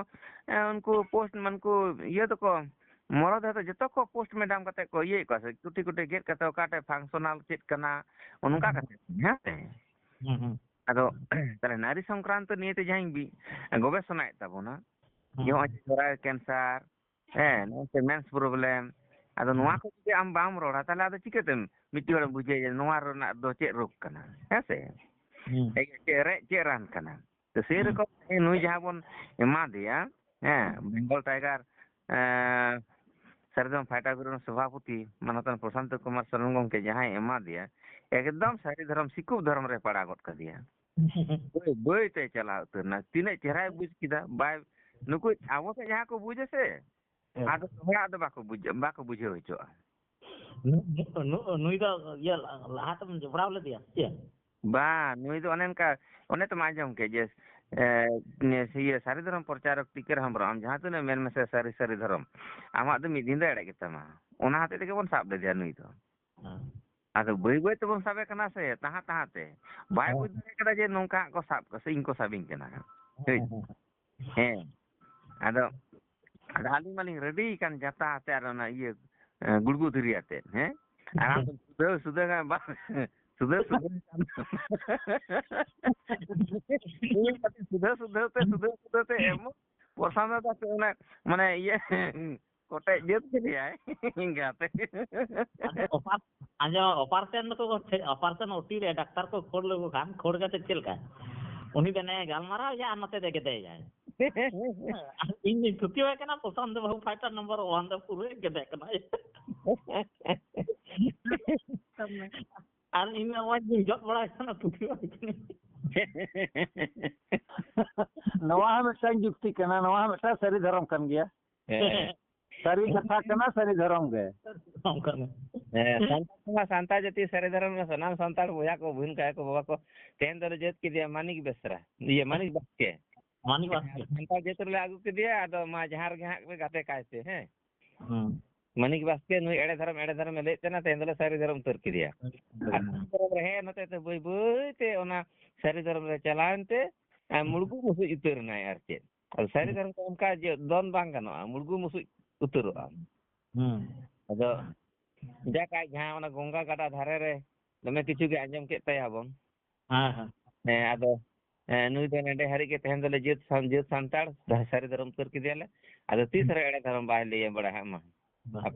ᱮ, ᱩᱱᱠᱩ ᱯᱳᱥᱴ ᱢᱟᱱᱠᱩ ᱤᱭᱟᱹ ᱫᱚᱠᱚ, ᱢᱚᱨᱚᱫ ᱦᱚᱭᱛᱚ ᱡᱚᱛᱚ ᱠᱚ ᱯᱳᱥᱴ ᱢᱮᱰᱟᱢ ᱠᱟᱛᱮ ᱠᱚ ᱤᱭᱟᱹᱭᱮᱫ ᱠᱚᱣᱟ ᱥᱮ, ᱠᱩᱴᱤ ᱠᱩᱴᱤ ᱜᱮᱫ ᱠᱟᱛᱮ ᱚᱠᱟᱴᱷᱮᱡ ᱯᱷᱟᱝᱥᱚᱱᱟᱞ ᱪᱮᱫ ᱠᱟᱱᱟ, ᱚᱱᱠᱟ ᱠᱟᱛᱮ, ᱦᱮᱸ ᱥᱮ? ᱦᱩᱸ, ᱦᱩᱸ᱾ ᱟᱫᱚ ᱛᱟᱦᱞᱮ ᱱᱟᱨᱤ ᱥᱚᱝᱠᱨᱟᱱᱛᱚ ᱱᱤᱭᱮᱛᱮ ᱡᱟᱦᱟᱸᱧ ᱵᱤ-, ᱜᱚᱵᱮᱥᱚᱱᱟᱭᱮᱫ ᱛᱟᱵᱚᱱᱟ, ᱦᱩᱸ᱾ ᱡᱮ ᱱᱚᱜᱼᱚᱭ ᱡᱮ ᱛᱷᱚᱨᱟᱭ ᱠᱮᱱᱥᱟᱨ, ᱦᱮᱸ, ᱱᱚᱜᱼᱚᱭ ᱡᱮ ᱢᱮᱱᱥ ᱯᱨᱚᱵᱞᱮᱢ, ᱟᱫᱚ ᱱᱚᱣᱟ ᱦᱩᱸ᱾ ᱠᱚ ᱡᱩᱫᱤ ᱟᱢ ᱵᱟᱢ ᱨᱚᱲᱟ, ᱛᱟᱦᱞᱮ ᱟᱫᱚ ᱪᱤᱠᱟᱹᱛᱮᱢ ᱢᱤᱫᱴᱤᱡ ᱦᱚᱲᱮᱢ ᱵᱩᱡᱷᱟᱹᱣᱟ ᱡᱮ ᱱᱚᱣᱟ ᱨᱮᱱᱟᱜ ᱫᱚ ᱪᱮᱫ ᱨᱳᱜᱽ ᱠᱟᱱᱟ, ᱦᱮᱸ ᱥᱮ? ᱦᱩᱸ᱾ ᱮᱭ ᱪᱮᱫ ᱨᱮ, ᱪᱮᱫ ᱨᱟᱱ ᱠᱟᱱᱟ? ᱛᱚ ᱥᱮᱭ ᱦᱩᱸ᱾ ᱨᱚᱠᱚᱢ ᱱᱩᱭ ᱡᱟᱦᱟᱸ ᱵᱚᱱ ᱮᱢᱟ ᱫᱮᱭᱟ, ᱦᱮᱸ, ᱵᱮᱝᱜᱚᱞ ᱴᱟᱭᱜᱟᱨ, ᱮᱸ, ᱥᱟᱨᱡᱚᱢ ᱯᱷᱟᱭᱴᱟ ᱜᱨᱩᱯ ᱨᱮᱱ ᱥᱚᱵᱷᱟᱯᱚᱛᱤ ᱢᱟᱱᱚᱛᱟᱱ ᱯᱨᱚᱥᱟᱱᱛᱚ ᱠᱩᱢᱟᱨ ᱥᱚᱨᱮᱱ ᱜᱚᱢᱠᱮ ᱡᱟᱦᱟᱸᱭ ᱮᱢᱟ ᱫᱮᱭᱟ, ᱮᱠᱫᱚᱢ ᱥᱟᱹᱨᱤ ᱫᱷᱚᱨᱚᱢ, ᱥᱤᱠᱩᱵ ᱫᱷᱚᱨᱚᱢ ᱨᱮ ᱯᱟᱲᱟᱣ ᱜᱚᱫ ᱠᱟᱫᱮᱭᱟ᱾ ᱵᱟᱹᱭ ᱵᱟᱹᱭ ᱛᱮ ᱪᱟᱞᱟᱣ ᱩᱛᱟᱹᱨ ᱮᱱᱟ᱾ ᱛᱤᱱᱟᱹᱜ ᱪᱮᱦᱨᱟᱭ ᱵᱩᱡᱽ ᱠᱮᱫᱟ᱾ ᱵᱟᱭ, ᱱᱩᱠᱩ ᱟᱵᱚ ᱥᱮᱫ ᱡᱟᱦᱟᱸ ᱠᱚ ᱵᱩᱡᱟ ᱥᱮ, ᱦᱮᱸ᱾ ᱟᱫᱚ ᱦᱚᱲᱟᱜ ᱫᱚ ᱵᱟᱠᱚ ᱵᱩᱡᱽ, ᱵᱟᱠᱚ ᱵᱩᱡᱷᱟᱹᱣ ᱦᱚᱪᱚᱜᱼᱟ᱾ ᱱᱩ-, ᱱᱩ-, ᱱᱩ-, ᱱᱩᱭ ᱫᱚ ᱤᱭᱟᱹ ᱞᱟᱦᱟ ᱛᱮᱢ ᱡᱚᱯᱲᱟᱣ ᱞᱮᱫᱮᱭᱟ ᱥᱮ ᱪᱮᱫ? ᱵᱟᱝ, ᱱᱩᱭ ᱫᱚ ᱚᱱᱮ ᱚᱱᱠᱟ, ᱚᱱᱮ ᱛᱚᱢ ᱟᱸᱡᱚᱢ ᱠᱮᱫ ᱡᱮ, ᱮ, ᱤᱭᱟᱹ ᱥᱟᱹᱨᱤ ᱫᱷᱚᱨᱚᱢ ᱯᱨᱚᱪᱟᱨᱚᱠ ᱴᱤᱠᱟᱹᱨᱟᱢ ᱵᱨᱚ, ᱟᱢ ᱡᱟᱦᱟᱸ ᱛᱤᱱᱟᱹᱜ ᱢᱮᱱ ᱢᱮᱥᱮ ᱥᱟᱹᱨᱤ, ᱥᱟᱹᱨᱤ ᱫᱷᱚᱨᱚᱢ, ᱟᱢᱟᱜ ᱫᱚ ᱢᱤᱫ ᱫᱤᱱ ᱫᱚ ᱮᱲᱮ ᱜᱮᱛᱟᱢᱟ᱾ ᱚᱱᱟ ᱦᱚᱛᱮᱡ ᱛᱮᱜᱮ ᱵᱚᱱ ᱥᱟᱵ ᱞᱮᱫᱮᱭᱟ ᱱᱩᱭ ᱫᱚ᱾ ᱦᱮᱸ᱾ ᱟᱫᱚ ᱵᱟᱹᱭ ᱵᱟᱹᱭ ᱛᱮᱵᱚᱱ ᱥᱟᱵᱮ ᱠᱟᱱᱟ ᱥᱮ, ᱛᱟᱦᱟᱸ ᱛᱟᱦᱟᱸ ᱛᱮ᱾ ᱵᱟᱭ ᱦᱮᱸ᱾ ᱵᱩᱡᱽ ᱫᱟᱲᱮ ᱠᱟᱫᱟ ᱡᱮ ᱱᱚᱝᱠᱟ ᱦᱟᱸᱜ ᱠᱚ ᱥᱟᱵ ᱠᱟ-, ᱥᱮ ᱤᱧ ᱠᱚ ᱥᱟᱵᱤᱧ ᱠᱟᱱᱟ ᱦᱟᱸᱜ᱾ ᱦᱮᱸ, ᱦᱮᱸ᱾ ᱦᱮᱸ᱾ ᱟᱫᱚ, ᱟᱫᱚ ᱟᱹᱞᱤᱧ ᱢᱟᱞᱤᱧ ᱨᱮᱰᱤ ᱠᱟᱱ ᱡᱟᱛᱟ ᱟᱛᱮ ᱟᱨ ᱚᱱᱟ ᱤᱭᱟᱹ, ᱮ, ᱜᱩᱲᱜᱩ ᱫᱷᱤᱨᱤ ᱟᱛᱮ, ᱦᱮᱸ? ᱟᱨ ᱟᱢ ᱫᱚ ᱥᱩᱫᱷᱟᱹ, ᱥᱩᱫᱷᱟᱹ ᱜᱮ ᱵᱟ-, ᱥᱩᱫᱷᱟᱹ, ᱥᱩᱫᱷᱟᱹ ᱠᱟᱱ᱾ ᱤᱧ ᱠᱟᱹᱴᱤᱡ ᱥᱩᱫᱷᱟᱹ, ᱥᱩᱫᱷᱟᱹ ᱛᱮ, ᱥᱩᱫᱷᱟᱹ, ᱥᱩᱫᱷᱟᱹ ᱛᱮ ᱮᱢ᱾ ᱯᱨᱚᱥᱟᱱᱛ ᱫᱟ ᱥᱮ ᱚᱱᱟ, ᱢᱟᱱᱮ ᱤᱭᱟᱹ, ᱠᱚᱴᱮᱡ ᱡᱟᱹᱛ ᱠᱮᱫᱮᱭᱟᱭ ᱜᱟᱛᱮ᱾ ᱟᱫᱚ ᱚᱯᱟᱨ-, ᱟᱸᱡᱚᱢ, ᱚᱯᱟᱨᱮᱥᱚᱱ ᱫᱚᱠᱚ, ᱚᱯᱟᱨᱮᱥᱚᱱ ᱳ ᱴᱤ ᱨᱮ ᱰᱟᱠᱛᱟᱨ ᱠᱚ ᱠᱷᱳᱲ ᱞᱮᱠᱚ ᱠᱷᱟᱱ, ᱠᱷᱳᱲ ᱠᱟᱛᱮ ᱪᱮᱫ ᱞᱮᱠᱟ? ᱩᱱᱤ ᱫᱚ ᱱᱮ ᱜᱟᱞᱢᱟᱨᱟᱣ ᱮᱫᱟ ᱟᱨ ᱱᱚᱛᱮ ᱫᱚ ᱜᱮᱫᱮᱭᱟᱭ᱾ ᱟᱨ ᱤᱧ ᱫᱩᱧ ᱛᱷᱩᱛᱤᱣᱟᱭ ᱠᱟᱱᱟ, ᱯᱨᱚᱥᱟᱱᱛ ᱵᱟᱹᱵᱩ ᱯᱷᱟᱭᱴᱟᱨ ᱱᱚᱢᱵᱚᱨ ᱳᱣᱟᱱ ᱫᱚ ᱯᱩᱨᱟᱹ ᱜᱮᱫᱮ ᱠᱟᱱᱟᱭ᱾ ᱟᱨ ᱤᱧ ᱢᱟ ᱢᱚᱡᱽ ᱜᱤᱧ ᱡᱚᱜ ᱵᱟᱲᱟᱭ ᱠᱟᱱᱟ, ᱛᱷᱩᱛᱤᱣᱟᱭ ᱠᱟᱱᱟ᱾ ᱱᱚᱣᱟ ᱦᱚᱸ ᱢᱤᱫᱴᱟᱝ ᱡᱩᱠᱛᱤ ᱠᱟᱱᱟ, ᱱᱚᱣᱟ ᱦᱚᱸ ᱢᱤᱫᱴᱟᱝ ᱥᱟᱹᱨᱤ ᱫᱷᱚᱨᱚᱢ ᱠᱟᱱ ᱜᱮᱭᱟ᱾ ᱦᱮᱸ᱾ ᱥᱟᱹᱨᱤ ᱠᱟᱛᱷᱟ ᱠᱟᱱᱟ, ᱥᱟᱹᱨᱤ ᱫᱷᱚᱨᱚᱢ ᱜᱮ᱾ ᱫᱷᱚᱨᱚᱢ ᱠᱟᱱᱟ᱾ ᱦᱮᱸ, ᱥᱟᱱᱛᱟᱲ ᱠᱚᱢᱟ ᱥᱟᱱᱛᱟᱲ ᱡᱟᱹᱛᱤ ᱥᱟᱹᱨᱤ ᱫᱷᱚᱨᱚᱢ ᱨᱮ ᱥᱟᱱᱟᱢ ᱥᱟᱱᱛᱟᱲ ᱵᱚᱭᱦᱟ ᱠᱚ, ᱵᱚᱦᱤᱱ ᱠᱚ, ᱟᱭᱳ ᱠᱚ, ᱵᱟᱵᱟ ᱠᱚ, ᱛᱮᱦᱮᱧ ᱫᱚᱞᱮ ᱡᱟᱹᱛ ᱠᱮᱫᱮᱭᱟ ᱢᱟᱱᱤᱠ ᱵᱮᱥᱨᱟ, ᱤᱭᱟᱹ, ᱢᱟᱱᱤᱠ ᱵᱟᱥᱠᱮ᱾ ᱢᱟᱱᱤᱠ ᱵᱟᱥᱠᱮ᱾ ᱥᱟᱱᱛᱟᱲ ᱡᱟᱹᱛ ᱨᱮᱞᱮ ᱟᱹᱜᱩ ᱠᱮᱫᱮᱭᱟ, ᱟᱫᱚ ᱢᱟ ᱡᱟᱦᱟᱸ ᱨᱮᱜᱮ ᱦᱟᱸᱜ ᱯᱮ ᱜᱟᱛᱮ ᱠᱟᱭ ᱯᱮ, ᱦᱮᱸ᱾ ᱦᱩᱸ᱾ ᱢᱟᱱᱤᱠ ᱵᱟᱥᱠᱮ ᱱᱩᱭ ᱮᱲᱮ ᱫᱷᱚᱨᱚᱢ, ᱮᱲᱮ ᱫᱷᱚᱨᱚᱢᱮ ᱞᱟᱹᱭᱮᱫ ᱛᱟᱦᱮᱱᱟ, ᱛᱮᱦᱮᱧ ᱫᱚᱞᱮ ᱥᱟᱹᱨᱤ ᱫᱷᱚᱨᱚᱢ ᱩᱛᱟᱹᱨ ᱠᱮᱫᱮᱭᱟ᱾ ᱟᱨ ᱥᱟᱹᱨᱤ ᱫᱷᱚᱨᱚᱢ ᱨᱮ ᱦᱮᱡ ᱦᱚᱛᱮᱡ ᱛᱮ ᱵᱟᱹᱭ ᱵᱟᱹᱭ ᱛᱮ ᱚᱱᱟ ᱥᱟᱹᱨᱤ ᱫᱷᱚᱨᱚᱢ ᱨᱮ ᱪᱟᱞᱟᱣᱮᱱ ᱛᱮ, ᱟᱨ ᱢᱩᱲᱜᱩ ᱢᱩᱥᱩᱡ ᱩᱛᱟᱹᱨ ᱮᱱᱟᱭ ᱟᱨ ᱪᱮᱫ᱾ ᱟᱫᱚ ᱥᱟᱹᱨᱤ ᱦᱩᱸ᱾ ᱫᱷᱚᱨᱚᱢ ᱫᱚ ᱚᱱᱠᱟ ᱡᱮ ᱫᱚᱱ ᱵᱟᱝ ᱜᱟᱱᱚᱜᱼᱟ, ᱢᱩᱲᱜᱩ ᱢᱩᱥᱩᱡ ᱩᱛᱟᱹᱨᱚᱜᱼᱟ᱾ ᱦᱩᱸ᱾ ᱟᱫᱚ ᱡᱟᱠ ᱟᱡ ᱡᱟᱦᱟᱸ ᱚᱱᱟ ᱜᱚᱝᱜᱟ ᱜᱟᱰᱟ ᱫᱷᱟᱨᱮ ᱨᱮ ᱫᱚᱢᱮ ᱠᱤᱪᱷᱩ ᱜᱮ ᱟᱸᱡᱚᱢ ᱠᱮᱫ ᱛᱟᱭᱟ ᱵᱚᱱ᱾ ᱦᱮᱸ, ᱦᱮᱸ᱾ ᱦᱮᱸ, ᱟᱫᱚ, ᱦᱮᱸ, ᱱᱩᱭ ᱫᱚ ᱱᱚᱰᱮ ᱦᱟᱹᱨᱤᱡ ᱜᱮ ᱛᱟᱦᱮᱱ ᱫᱚᱞᱮ ᱡᱟᱹᱛ ᱥᱟᱱ-, ᱡᱟᱹᱛ ᱥᱟᱱᱛᱟᱲ, ᱥᱟᱹᱨᱤ ᱫᱷᱚᱨᱚᱢ ᱩᱛᱟᱹᱨ ᱠᱮᱫᱮᱭᱟᱞᱮ᱾ ᱟᱫᱚ ᱛᱤᱥ ᱦᱩᱸ᱾ ᱨᱮ ᱮᱲᱮ ᱫᱷᱚᱨᱚᱢ ᱵᱟᱭ ᱞᱟᱹᱭᱟ ᱵᱟᱲᱟᱭ ᱦᱟᱸᱜ ᱢᱟ᱾ ᱵᱟᱝ᱾